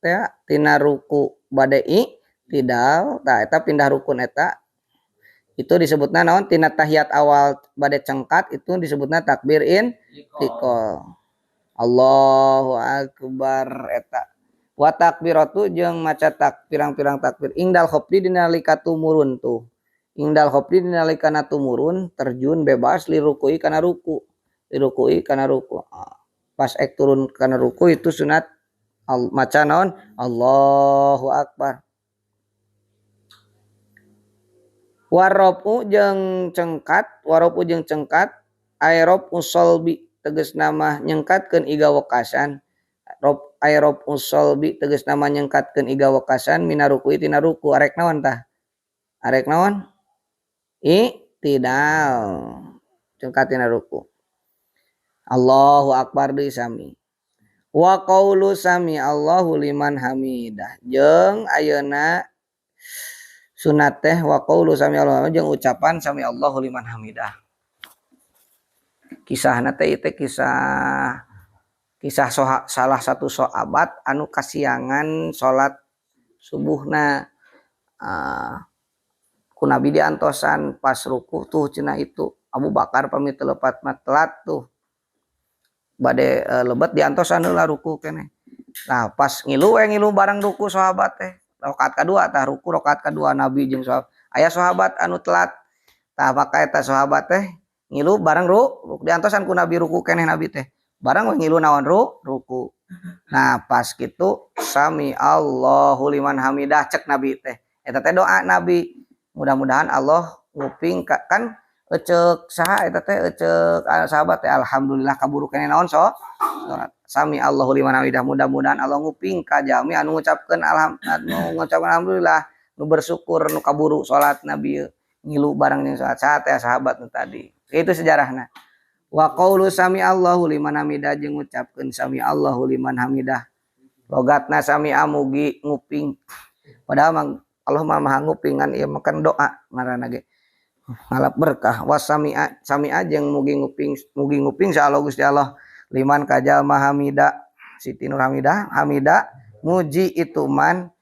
Speaker 1: teh tina ruku bade i'tidal tah eta pindah rukun eta itu disebutna naon tina tahiyat awal bade cengkat itu disebutna takbir intikol. Allahu akbar eta wa takbiratu jeung maca tak pirang-pirang takbir ingdal khofdi dina nalika tumurun tuh ingdal khofdi dina nalika tumurun terjun bebas lirukui kana ruku lirukui kana ruku pas ek turun kana ruku itu sunat maca naon Allahu akbar. Warofu jeung cengkat warofu jeung cengkat aerob usolbi tegas nama nyengkatkeun iga wekasan rob aerob usolbi tegas nama nyengkatkeun iga wekasan mina ruku tina ruku arek naon tah arek naon i'tidal cengkat tina ruku Allahu akbar deui sami wa qaulu sami Allahu liman hamidah jeung ayeuna sunat teh wa qaulu sami Allahu jeung ucapan sami Allahu liman hamidah. Kisahna teh ieu kisah kisah salah satu sahabat anu kasiangan salat subuhna ku Nabi diantosan pas ruku tuh cenah itu Abu Bakar pamit lepat mah telat tuh bade lebet diantosan heula ruku keneh. Nah pas ngilu we ngilu bareng ruku sahabat teh rakaat kadua tah ruku rakaat kadua Nabi jeung sahabat aya sahabat anu telat tah maka eta sahabat teh ngilu bareng ruku diantosan ku Nabi ruku keneh Nabi teh bareng we ngilu naon ruku. Nah pas kitu sami Allahu liman hamidah cek Nabi teh eta teh doa Nabi mudah-mudahan Allah nguping kan eceuk saha eta teh eceuk sahabat teh alhamdulillah kaburu keneh naon so salat sami Allahu liman hamidah mudah-mudahan Allah nguping ka jalmi anu ngucapkeun anu ngucapkeun alhamdulillah nu bersyukur nu kaburu salat Nabi ngilu bareng jeung salat saha teh sahabat nu tadi. Itu sejarahna. Wa qaulu sami Allahu liman hamidah jeung ngucapkeun sami Allahu liman hamidah. Logatna sami amugi nguping. Padahal mah Allah mah maha nguping ngan ieu makan doa ngaranna ge. Ngalap berkah wa sami'a sami'a jeung mugi nguping sa Allah Gusti Allah liman ka jalma hamida Siti Nur Hamidah hamida muji itu man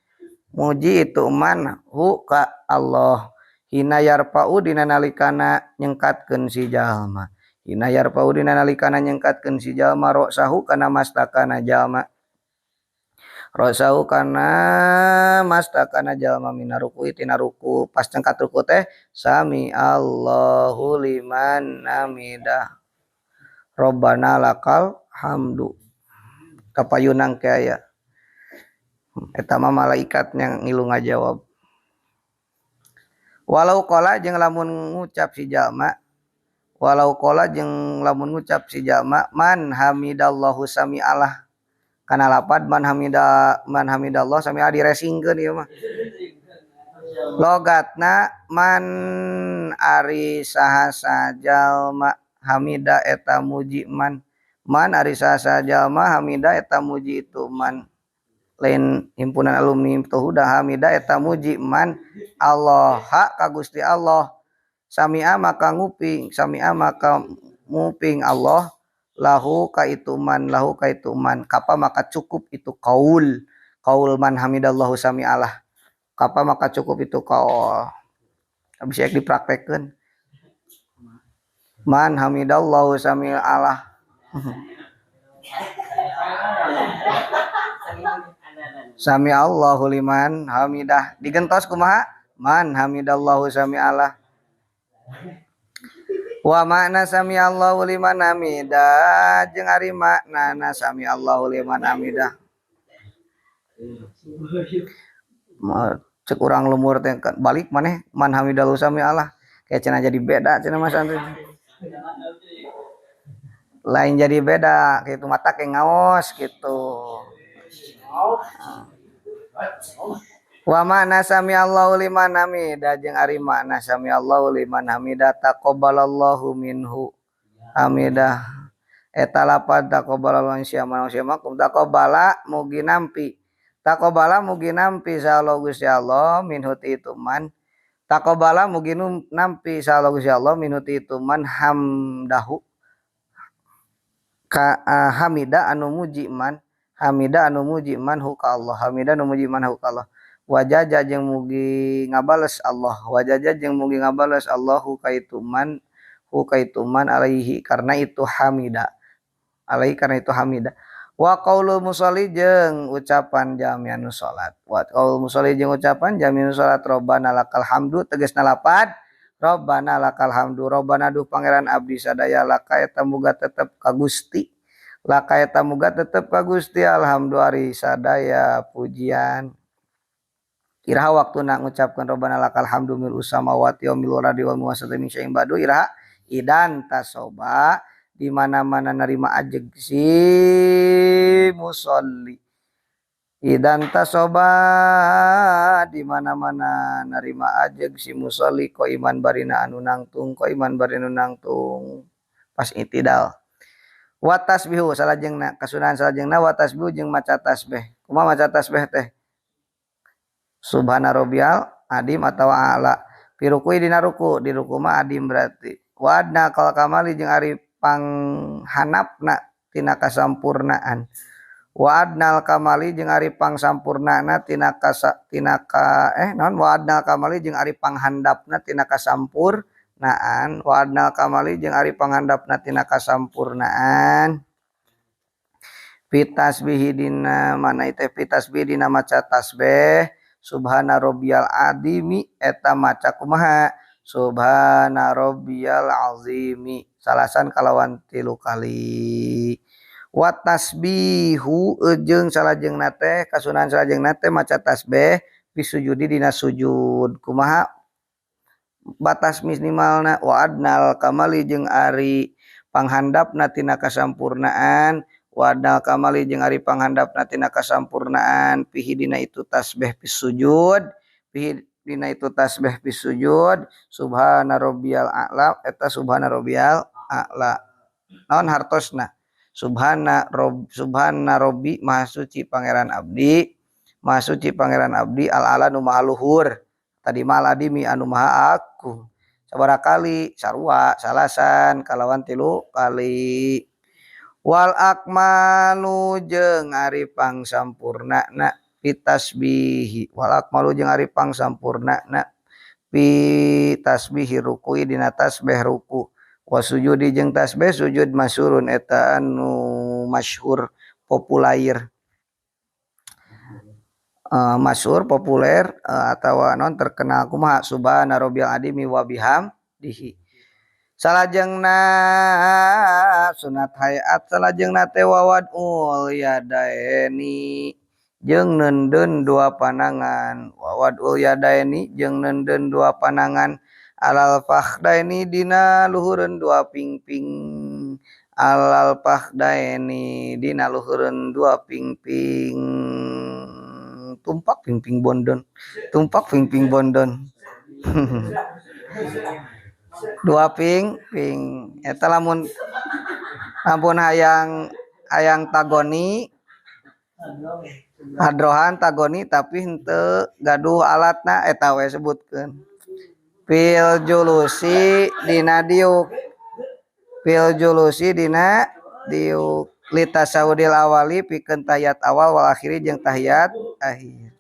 Speaker 1: hu ka Allah hina yarfa'u dina nalikana nyengkatkeun si jalma hina yarfa'u dina nalikana nyengkatkeun si jalma ra'sahu kana mastakana jalma ra'sahu kana mastakana jalma mina ruku tina ruku pas cengkat ruku teh sami Allahu liman hamidah Rabbana lakal hamdu. Kapayunang ke aya. Eta mah malaikatnya ngilu ngajawab. Walau qala jeung lamun ngucap si jalma, walau qala jeung lamun ngucap si jalma man hamidallahu sami'alah. Kana lapad man hamida man hamidallah sami'a diresingkeun ieu mah. Logatna man ari saha jalma hamida eta muji man, man ari saha jalma hamida eta muji itu man. Lain himpunan alumni Huda hamida eta muji man Allah ka Gusti Allah sami'a maka nguping, sami'a maka nguping Allah lahu ka itu man, lahu ka itu man. Kapa maka cukup itu kaul, kaul man hamidallahu sami'alah. Kapa maka cukup itu kaul. Bisa dipraktekkeun. Man hamidallahu sami'alah. Sami Allahu liman hamidah. Digentos kumaha? Man hamidallahu sami'alah. Wa makna sami Allahu liman hamidah jeung ari maknana sami Allahu liman hamidah. Cek urang lumur teh balik maneh man hamidallahu sami'alah. Kayak cenah jadi beda cenah Mas Andri. Lain jadi beda kitu mata ke ngaos gitu. Wa makna sami Allahu liman hamidah jeung ari makna sami Allahu liman hamidah taqabbalallahu minhu hamidah. Eta lapad taqabbalallahu siama siama kum taqabbala mugi nampi. Taqabbala mugi nampi saha Gusti Allah minhu ti itu man. Taqabbala mugi nampi saha Gusti Allah minhu ti itu man hamdahu. Ka hamida anu muji man. Hamida anu muji man hu ka Allah, hamida anu muji man hu ka Allah. Wajaja jeung mugi ngabales Allah, wajaja jeung mugi ngabales Allahu ka itu man, hu ka itu man alaihi karena itu hamida. Alaihi karena itu hamida. Wa qaulul musolli jeung ucapan jami anu salat. Wa qaulul musolli jeung ucapan jami anu salat robbana lakal hamdu tegasna lapad robbana lakal hamdu robbana duh pangeran abdi sadaya laka eta muga tetep ka Gusti. Laka eta muga tetep ka Gusti alhamdulillah sadaya pujian. Iraha waktuna ngucapkeun robbana lakal hamdu mil usamawati wa mil ardi wa muwasata min syai'in ba'du iraha idan tasoba di mana-mana narima ajeg si musolli. Idan tasoba di mana-mana narima ajeg si musolli ko iman barina anu nangtung, ko iman barina anu nangtung pas itidal. Wa tasbihu salajengna kasunahan salajengna wa tasbihu jeung maca tasbih. Kumaha maca tasbih teh? Subhana rabbiyal adim atawa a'la. Fi rukui dina ruku, di ruku mah adim berarti. Wa adna kal kamali jeung ari panghanapna tina kasampurnaan. Wa adnal kamali jeung ari pangsampurnana tina kasa tina ka naon wa adnal kamali jeung ari panghandapna tina kasampurnaan. Wa adnal kamali jeung ari panghandapna tina kasampurnaan. Fi tasbihi dina mana teh fi tasbih dina maca tasbih subhana rabbiyal azimi eta maca kumaha subhana rabbiyal azimi salasan kalawan 3 kali. Wa tasbihu jeung salajengna teh kasunahan salajengna teh maca tasbih fi sujudi dina sujud kumaha batas minimalna wa adnal kamali jeung ari panghandapna tina kasampurnaan wa adnal kamali jeung ari panghandapna tina kasampurnaan fihi dina itu tasbih fi sujud fihi dina itu tasbih fi sujud subhana rabbiyal a'la eta subhana rabbiyal a'la naon hartosna subhana rob subhana robbi maha suci pangeran abdi maha suci pangeran abdi al ala nu maha luhur tadi mal adimi anu maha agung sabaraha kali sarua salasan kalawan 3 kali. Wal akmalu jeung ari pangsampurnana fi tasbihi wal akmalu jeung ari pangsampurnana fi tasbihi rukui dina tasbih ruku wa sujudi jeung tasbih sujud masyhurun eta anu masyhur populer masyhur populer atawa non terkenal kumaha subhana rabbiyal azimi wa bihamdihi. Salajengna sunat hayat salajengna teh wawadul yadaeni jeung neundeun dua panangan wawadul yadaeni jeung neundeun dua panangan alal fakhdaini dina luhureun dua pingping alal fakhdaini dina luhureun dua pingping tumpak pingping bondon tumpak pingping bondon dua ping-ping eta lamun ampun hayang tagoni hadrohan tagoni tapi henteu gaduh alatna eta we sebutkeun fil julusi dina diuk fil julusi dina diuk litasawudil awali pikeun tahiyat awal wal akhiri jeung tahiyat akhir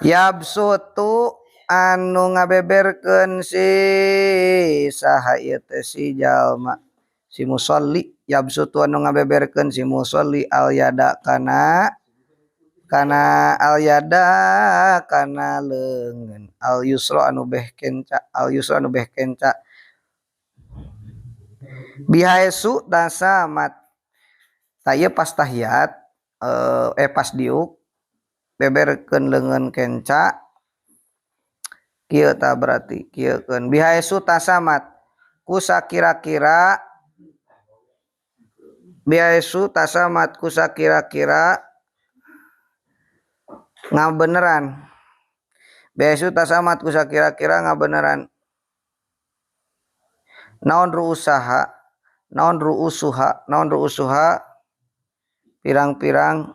Speaker 1: yabsutu anu ngabeberkeun si saha ieu teh si jalma si musolli yabsutu anu ngabeberkeun si musolli al yada kana al yada kana leungeun al yusra anu beh kenca al yusra anu beh kenca bihaesu tasamat ta ieu pas tahiyat pas diuk beberkeun leungeun kenca kieu ta berarti kieu keun bihaesu tasamat ku sakira-kira bihaesu tasamat ku sakira-kira ngabeneran bihaesu tasamat ku sakira-kira ngabeneran naon ruusaha naon ruusuha naon ruusuha pirang-pirang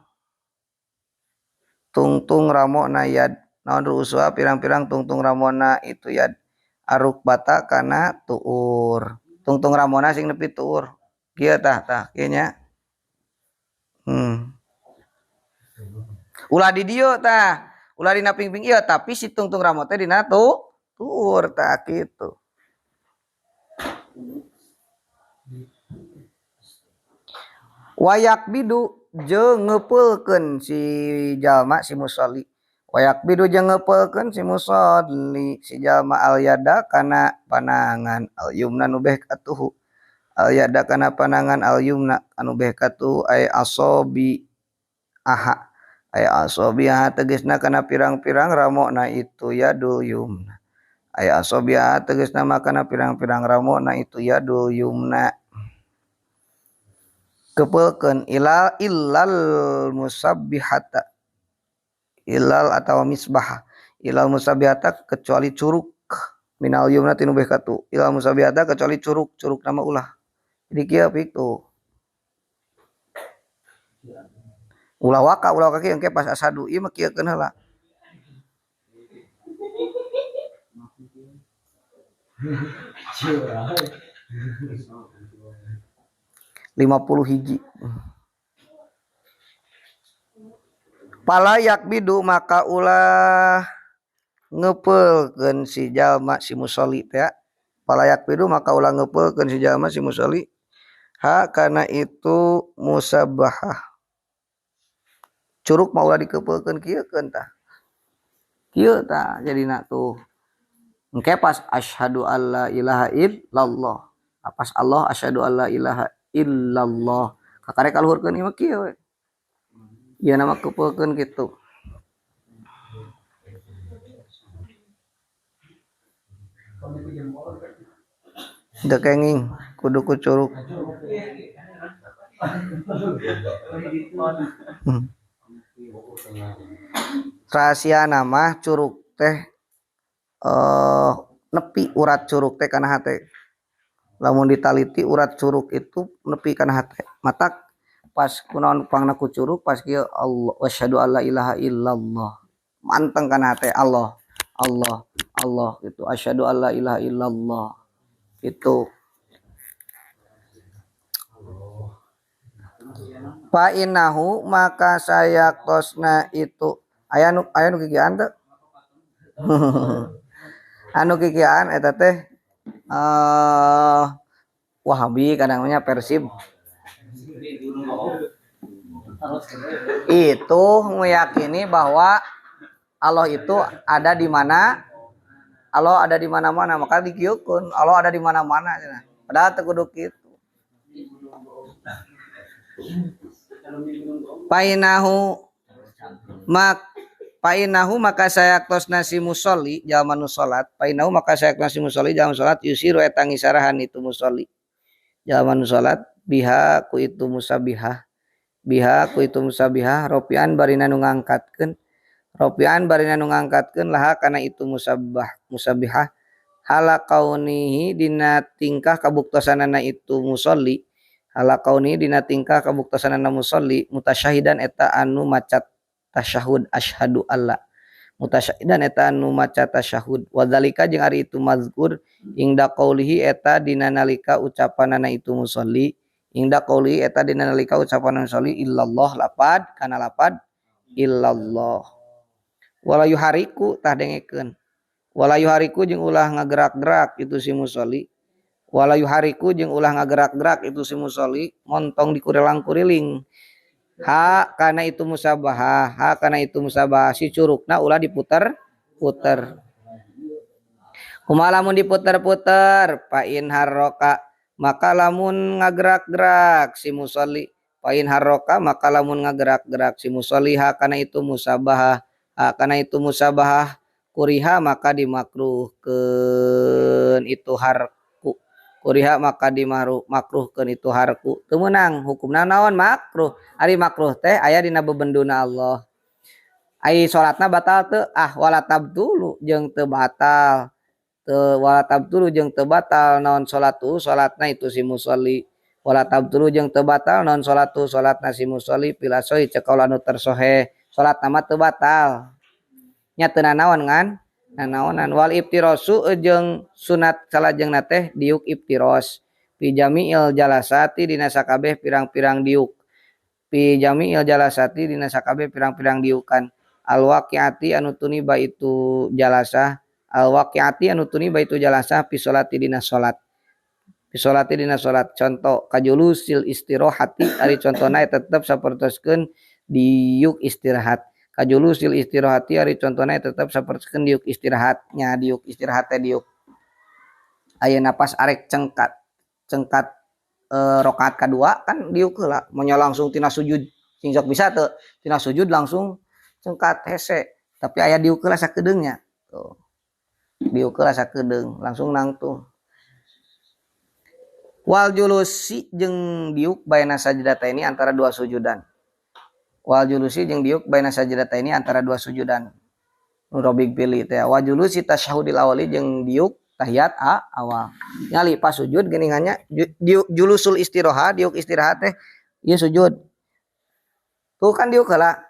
Speaker 1: tungtung ramona yad naon ruusuha pirang-pirang tungtung ramona itu yad aruk bata kana tuur tungtung ramona sing nepi tuur kieu tah tah kieu nya ulah di dieu tah ulah dina pingping ieu tapi si tungtung ramo teh dina tuur tah kitu wayak bidu jeung ngepeulkeun si jalma si musolli wayak bidu jeung ngepeulkeun si musolli si jalma al yada kana panangan al yumna nu beh katuhu al yada kana panangan al yumna anu beh katuhu ay asobi aha ay asobi aha tegasna kana pirang-pirang ramona itu yadul yumna ay asobi aha tegasna kana pirang-pirang ramona itu yadul yumna kepeulkeun ilal illal musabbihata ilal atau misbah ilal musabbihata kecuali curug minal yumna tinu beh katu ilal musabbihata kecuali curug curug nama ulah jadi kieu pik tuh ulah waka kieu engke pas asadu ieu mah kieu keun heula 50 hiji. Palayak bidu maka ulah ngepeulkeun si jalma si musolli teh. Palayak bidu maka ulah ngepeulkeun si jalma si musolli ha kana itu musabahah. Curug mah ulah dikepeulkeun kieu keun tah. Kieu tah jadina tuh. Engke pas asyhadu alla ilaha illallah. Pas Allah asyhadu alla ilaha illallah. Kakarek kaluhurkeun ieu mah kieu we. Ieu nama kepeulkeun kitu. Teu kenging kudu ku curug. Rahasia nama curug teh nepi urat curug teh kana hate. Lamun ditaliti urat curug itu nepi kana hate. Matak pas kunaon pangna ku curug pas kieu Allah asyhadu alla ilaha illallah. Manteng kana hate Allah Allah Allah gitu asyhadu alla ilaha illallah. Itu. Fa innahu maka sayaktosna itu aya nu kikian teu? Anu kikian eta teh Wahabi kadangnya Persib itu meyakini bahwa Allah itu ada di mana Allah ada di mana-mana maka dikieukeun Allah ada di mana-mana cenah. Padahal teu kudu kitu. Painahu mak painahu maka sayaktosna si musolli jalma nu salat painahu maka sayaktosna si musolli jalma salat yusiru eta ngisarahan itu musolli jalma nu salat biha ku itu musabihah biha ku itu musabihah ropian barina nu ngangkatkeun ropian barina nu ngangkatkeun laha kana itu musabbah musabihah hala kaunihi dina tingkah kabuktosanana itu musolli hala kaunihi dina tingkah kabuktosanana musolli mutasyahidan eta anu maca tasyahud asyhadu alla mutasyahidan eta anu maca tasyahud wadzalika jeung ari itu mazkur ingda qaulihi eta dina nalika ucapanana itu musolli ingda qaulihi eta dina nalika ucapanana musolli illallah lapad kana lapad illallah wala yuhariku tah dengekeun wala yuhariku jeung ulah ngagerak-gerak itu si musolli wala yuhariku jeung ulah ngagerak-gerak itu si musolli montong dikurelang-kuriling ha kana itu musabahah ha kana itu musabah si curugna ulah diputer-puter kumaha lamun diputer-puter fa in harroka maka lamun ngagerak-gerak si musolli fa in harroka maka lamun ngagerak-gerak si musolli ha kana itu musabahah ha kana itu musabahah kuriha maka dimakruhkeun itu harku kuriha maka dimakruhkeun itu harku teu meunang hukumna naon makruh ari makruh teh aya dina bebenduna Allah ai salatna batal teu ah wala tabtulu jeung teu batal teu wala tabtulu jeung teu batal naon salatu salatna itu si musolli wala tabtulu jeung teu batal naon salatu salatna si musolli fil asohi ceuk kaula anu tersoheh salatna mah teu batal nya teu nanaon ngan nanaonan wal iftirasu jeung sunat salajengna teh diuk iftiros fi jami'il jalasati dina sakabeh pirang-pirang diuk fi jami'il jalasati dina sakabeh pirang-pirang diukan al waqiati anu tuniba itu jalasah al waqiati anu tuniba itu jalasah fi sholati dina salat fi sholati dina salat contoh kajulusil istirohati ari contona tetep sapertoskeun diuk istirahat kajulusil istirahati ari contona tetep sapertoskeun diuk istirahatnya diuk istirahat teh diuk ayeuna pas arek cengkat cengkat rakaat kadua kan diuk heula monya langsung tina sujud sing sok bisa teu tina sujud langsung cengkat hese tapi aya diuk heula sakedeungnya tuh diuk heula sakedeung langsung nangtung wal julusi jeung diuk baina sajdataini antara dua sujudan wal julusi jeung diuk baina sajdataini antara dua sujudan nu robig pilih teh wal julusi tasyahudil awali jeung diuk tahiyat awal nyali pas sujud geuningannya diuk julusul istiroha diuk istirahat teh ieu sujud tuh kan diuk heula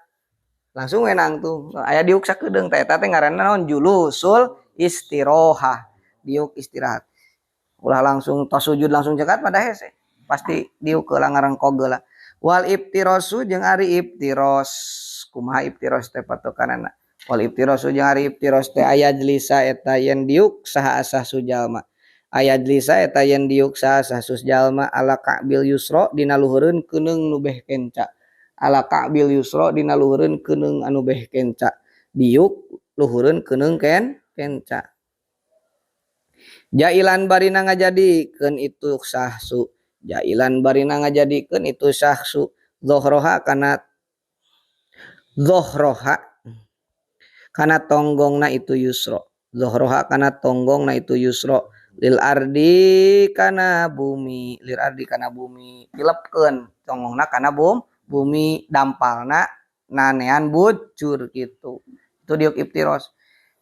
Speaker 1: langsung we nangtung aya diuk sakedeung teh eta teh ngaranna naon julusul istiroha diuk istirahat ulah langsung tos sujud langsung cekat pada hese pasti diuk heula ngarengkog heula wal iftirosu jeung ari iftiros kumaha iftiros teh patokanana wal iftirosu jeung ari iftiros teh aya jlisa eta yen diuk saha asah sujalma aya jlisa eta yen diuk saha asah sujalma ala ka'bil yusra dina luhureun keuneung nu beh kenca ala ka'bil yusra dina luhureun keuneung anu beh kenca diuk luhureun keuneung kenca jailan barina ngajadikeun itu sahsu jailan barina ngajadikeun itu sahsu zohroha kana zohroha kana tonggongna itu yusro zohroha kana tonggongna itu yusro lil ardi kana bumi lil ardi kana bumi tilepkeun tonggongna kana bumi dampalna nanean bujur gitu itu diuk iftiros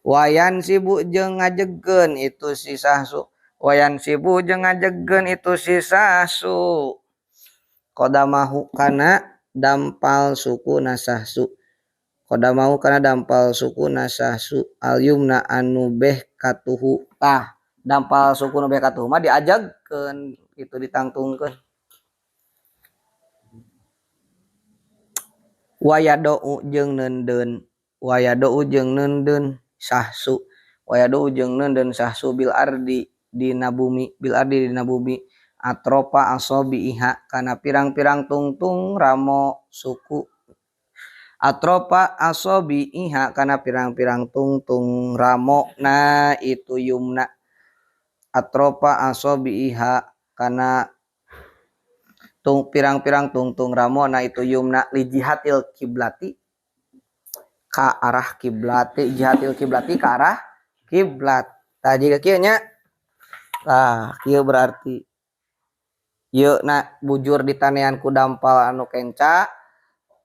Speaker 1: wayan sibuk jeung ngajegkeun itu si sahsu wayan sibu jeung ngajegkeun itu si sahsu qadamahu kana dampal suku nasahsu qadamahu kana dampal suku nasahsu al yumna anu beh katuhu tah dampal suku nu beh katuhu mah diajegkeun itu ditangtungkeun wayadou jeung neundeun wayadou jeung neundeun sahsu wayadou jeung neundeun sahsu bil ardi dina bumi bil ardi dina bumi atropa asobiha kana pirang-pirang tungtung ramo suku Atropa asobi iha kana pirang-pirang tungtung ramona itu yumna. Atropa asobi iha kana tung pirang-pirang tungtung ramona itu yumna li jihatil kiblati ka arah kiblat, jihatil kiblati ka arah kiblat. Tah jiga kieu nya. Tah kieu berarti ieu na bujur ditanean ku dampal anu kenca.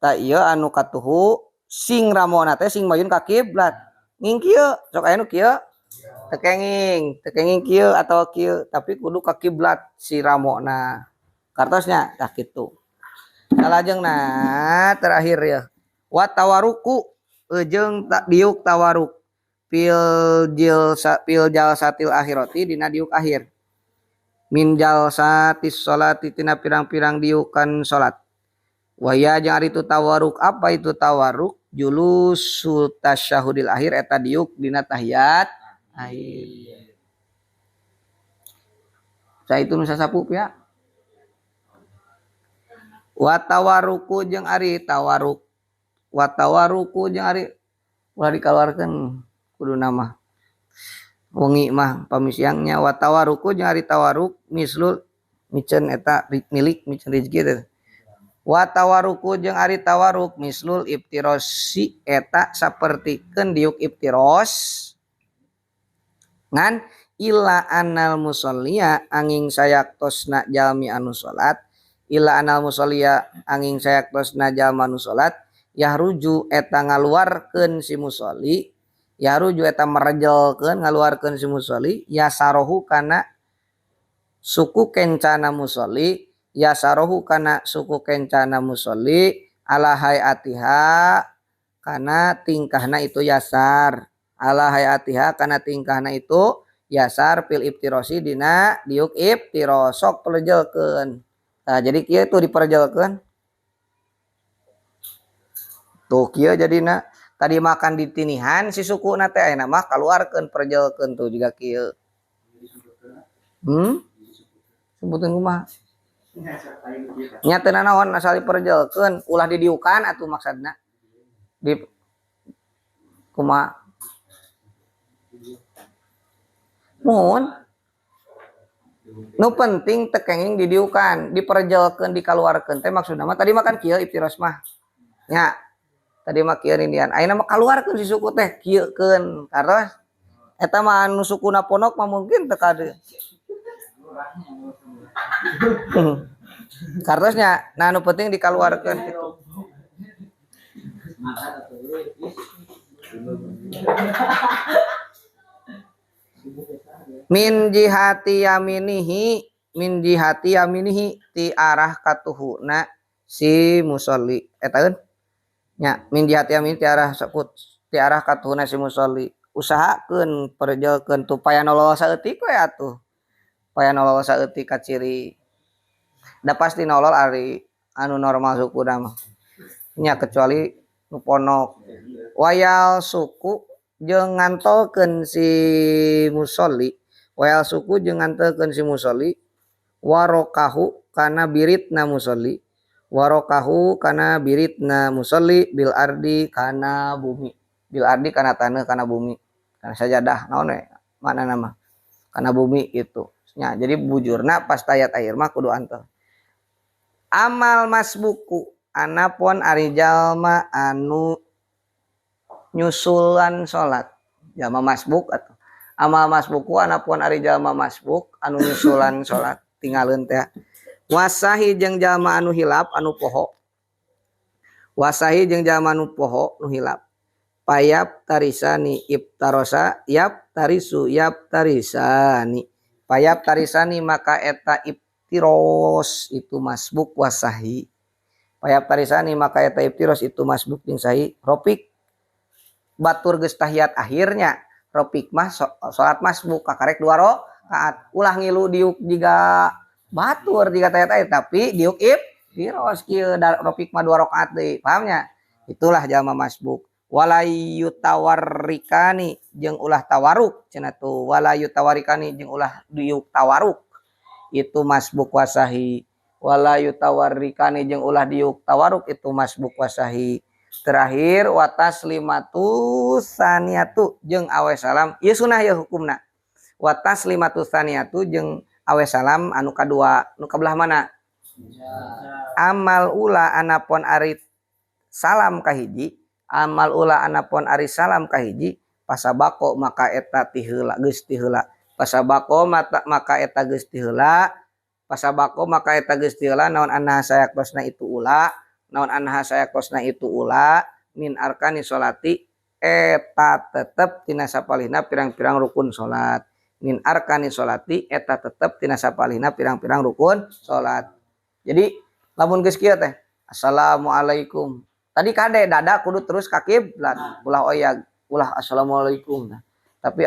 Speaker 1: Tah ieu anu katuhu sing ramona teh sing mayun ka kiblat. Nging kieu sok aya nu kieu teu kenging kieu atawa kieu tapi kudu ka kiblat si ramona. Kartosnya tah kitu. Salajengna terakhir ya. Wa tawaruku jeung diuk tawaruk fil jilsa fil jalsatil akhirati dina diuk akhir. Min jalsatis sholati tina pirang-pirang diukan salat. Wahya jeung ari itu tawaruk, apa itu tawaruk? Julusu tasyahudil akhir eta diuk dina tahiyat akhir. Saya itu nu sasapu ya. Wa tawaruku jeung ari tawaruk. Wa tawaruku jeung ari ulah dikaluarkeun kudu nama. Wengi mah pamisiangnya wa tawaruku jeung ari tawaruk mislul miceun eta milik miceun rezeki teh. Wa tawaruku jeung ari tawaruk mislul iftirosi eta sapertikeun diuk iftiros ngan illa annal musalliya angin sayaktosna jalmi anu salat illa annal musalliya angin sayaktosna jalma anu salat yahruju eta ngaluarkeun si musalli yahruju eta merejelkeun ngaluarkeun si musalli yasarohu kana suku kencana musalli yasarohu kana suku kencana musolli ala hayatiha kana tingkahna itu yasar ala hayatiha kana tingkahna itu yasar fil iftirosi dina diuk iftirosok perjelkeun. Nah jadi kieu tuh diperjelkeun tuh kieu jadina tadi makan ditinihan si sukuna teh ayeuna mah kaluarkeun perjelkeun tuh juga kieu. Sebuteun kumaha? Nya teu nanaon asal diperjelkeun ulah didiukan atuh maksudna di kumaha mun nu penting teu kenging didiukan diperjelkeun dikaluarkeun teh maksudna mah tadi makan kieu iftiros mah nya tadi mah kieu nindian ayeuna mah kaluarkeun si suku teh kieukeun kartos eta mah anu sukuna ponok mah mungkin teu kade. Kartosnya, nah anu penting dikaluarkeun gitu. Min jihati yaminihi, min jihati yaminihi ti arah katuhuna si musolli. Eta eun? Nya, min jihati yaminihi ti arah sakut, ti arah katuhuna si musolli. Usahakeun perjelkeun tupaya nolol saeutik we atuh. Paya nolol saeutik kaciri. Da pasti nolol ari anu normal suku mah. Nya kecuali nu ponok. Wayal suku jeung ngantolkeun si musolli, wayal suku jeung ngantolkeun si musolli warokahu kana biritna musolli, warokahu kana biritna musolli bil ardi kana bumi, bil ardi kana taneuh kana bumi, kana sajadah naon we maknana mah kana bumi itu. Nya, jadi bujurna pas tayat akhir mah kudu antel. Amal masbuku anapun ari jalma anu nyusulan salat. Jalma masbuk atuh. Amal masbuku anapun ari jalma masbuk anu nyusulan salat tinggalin teh. Wasahi jeung jalma anu hilap anu poho. Wasahi jeung jalma anu poho nu hilap. Payap tarisani iftarosa yap tarisu yap tarisani. Payap tarisani maka eta iftiros itu masbuk wasahi. Payap tarisani maka eta iftiros itu masbuk jeung sahi. Ropik batur geus tahiyat akhirnya. Ropik mah salat masbuk kakarek 2 rakaat. Ulah ngilu diuk jiga batur jiga tahiyat akhir tapi diuk iftiros kieu ropik mah 2 rakaat deui. Paham nya? Itulah jalma masbuk. Wala yutawarrikani jeung ulah tawaruk cenah tuh wala yutawarrikani jeung ulah diuk tawaruk itu masbuk wasahi. Wala yutawarrikani jeung ulah diuk tawaruk itu masbuk wasahi. Terakhir wa taslimatu tsaniyatu jeung awe salam ieu sunah ieu hukumna. Wa taslimatu tsaniyatu jeung awe salam anu kadua nu kabelah mana? Amal ula anapon ari salam kahiji, amal ula anapon ari salam kahiji pasabako maka eta ti heula geus ti heula. Pasabako maka eta geus ti heula. Pasabako maka eta geus ti heula naon anha sayaktosna itu ula, naon anha sayaktosna itu ula min arkani sholati eta tetep tina sapalihna pirang-pirang rukun salat. Min arkani sholati eta tetep tina sapalihna pirang-pirang rukun salat. Jadi lamun geus kieu teh assalamualaikum. Tadi kade dada kudu terus ka kiblat, ulah oyag, ulah assalamualaikum. Nah, tapi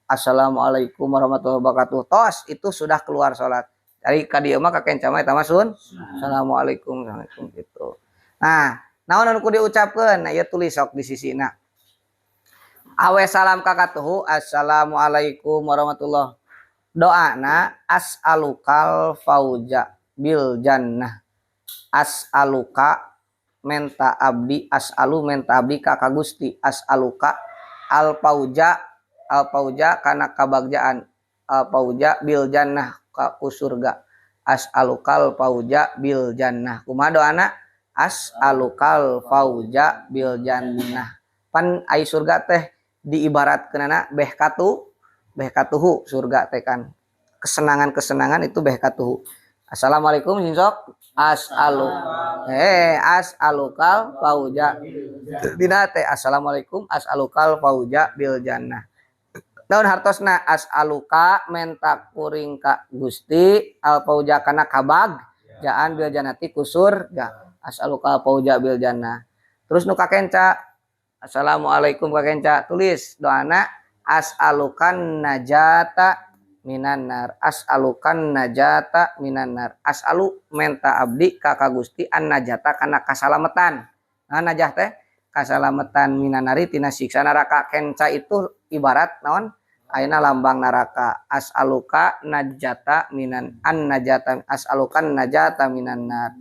Speaker 1: assalamualaikum warahmatullahi wabarakatuh. Tos itu sudah keluar salat. Dari ka dieu mah ka kenca mah eta mah sun. Assalamualaikum, assalamualaikum gitu. Nah, naon anu kudu diucapkeun? Nah, ieu tulis sok di sisina. Awe salam ka katuhu assalamualaikum warahmatullahi. Doana as'alukal fauza bil jannah. As'aluka menta abdi, as'alu menta abdi ka ka Gusti, as'aluka al fauza, al fauza kana kabagjaan, al fauza bil jannah ka ku surga. As'alukal fauza bil jannah. Kumaha doana? As'alukal fauza bil jannah. Pan ai surga teh diibaratkeunana beh katu, beh katuhu surga teh kan. Kesenangan-kesenangan itu beh katuhu. Assalamualaikum sok as'alu. As'alukal fauza. Dina teh assalamualaikum as'alukal fauza bil jannah. Naon hartosna as'aluka menta kuring ka Gusti al fauza kana kabag jaan bil jannati ku surga. As'aluka fauza bil jannah. Terus nu kakenca assalamualaikum kakenca tulis doana as'alukan najata minan nar, as'alukan najata minan nar. As'alu menta abdi ka ka Gusti an najata kana kasalametan. Nah najah teh kasalametan minan nari tina siksa neraka. Kenca itu ibarat naon? Ayeuna lambang neraka. As'aluka najata minan an najata as'alukan najata minan nar.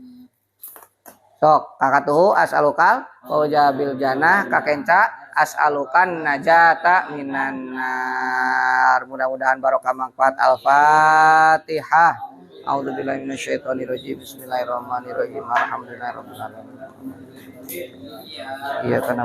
Speaker 1: Sok kakatuhu as'alukal fauza bil jannah kakenca as'alukan najata minan nar. Mudah-mudahan barokah manfaat. Al-Fatihah. A'udzubillahi minasyaitonirrajim. Bismillahirrahmanirrahim. Alhamdulillahirabbil alamin. Iya kana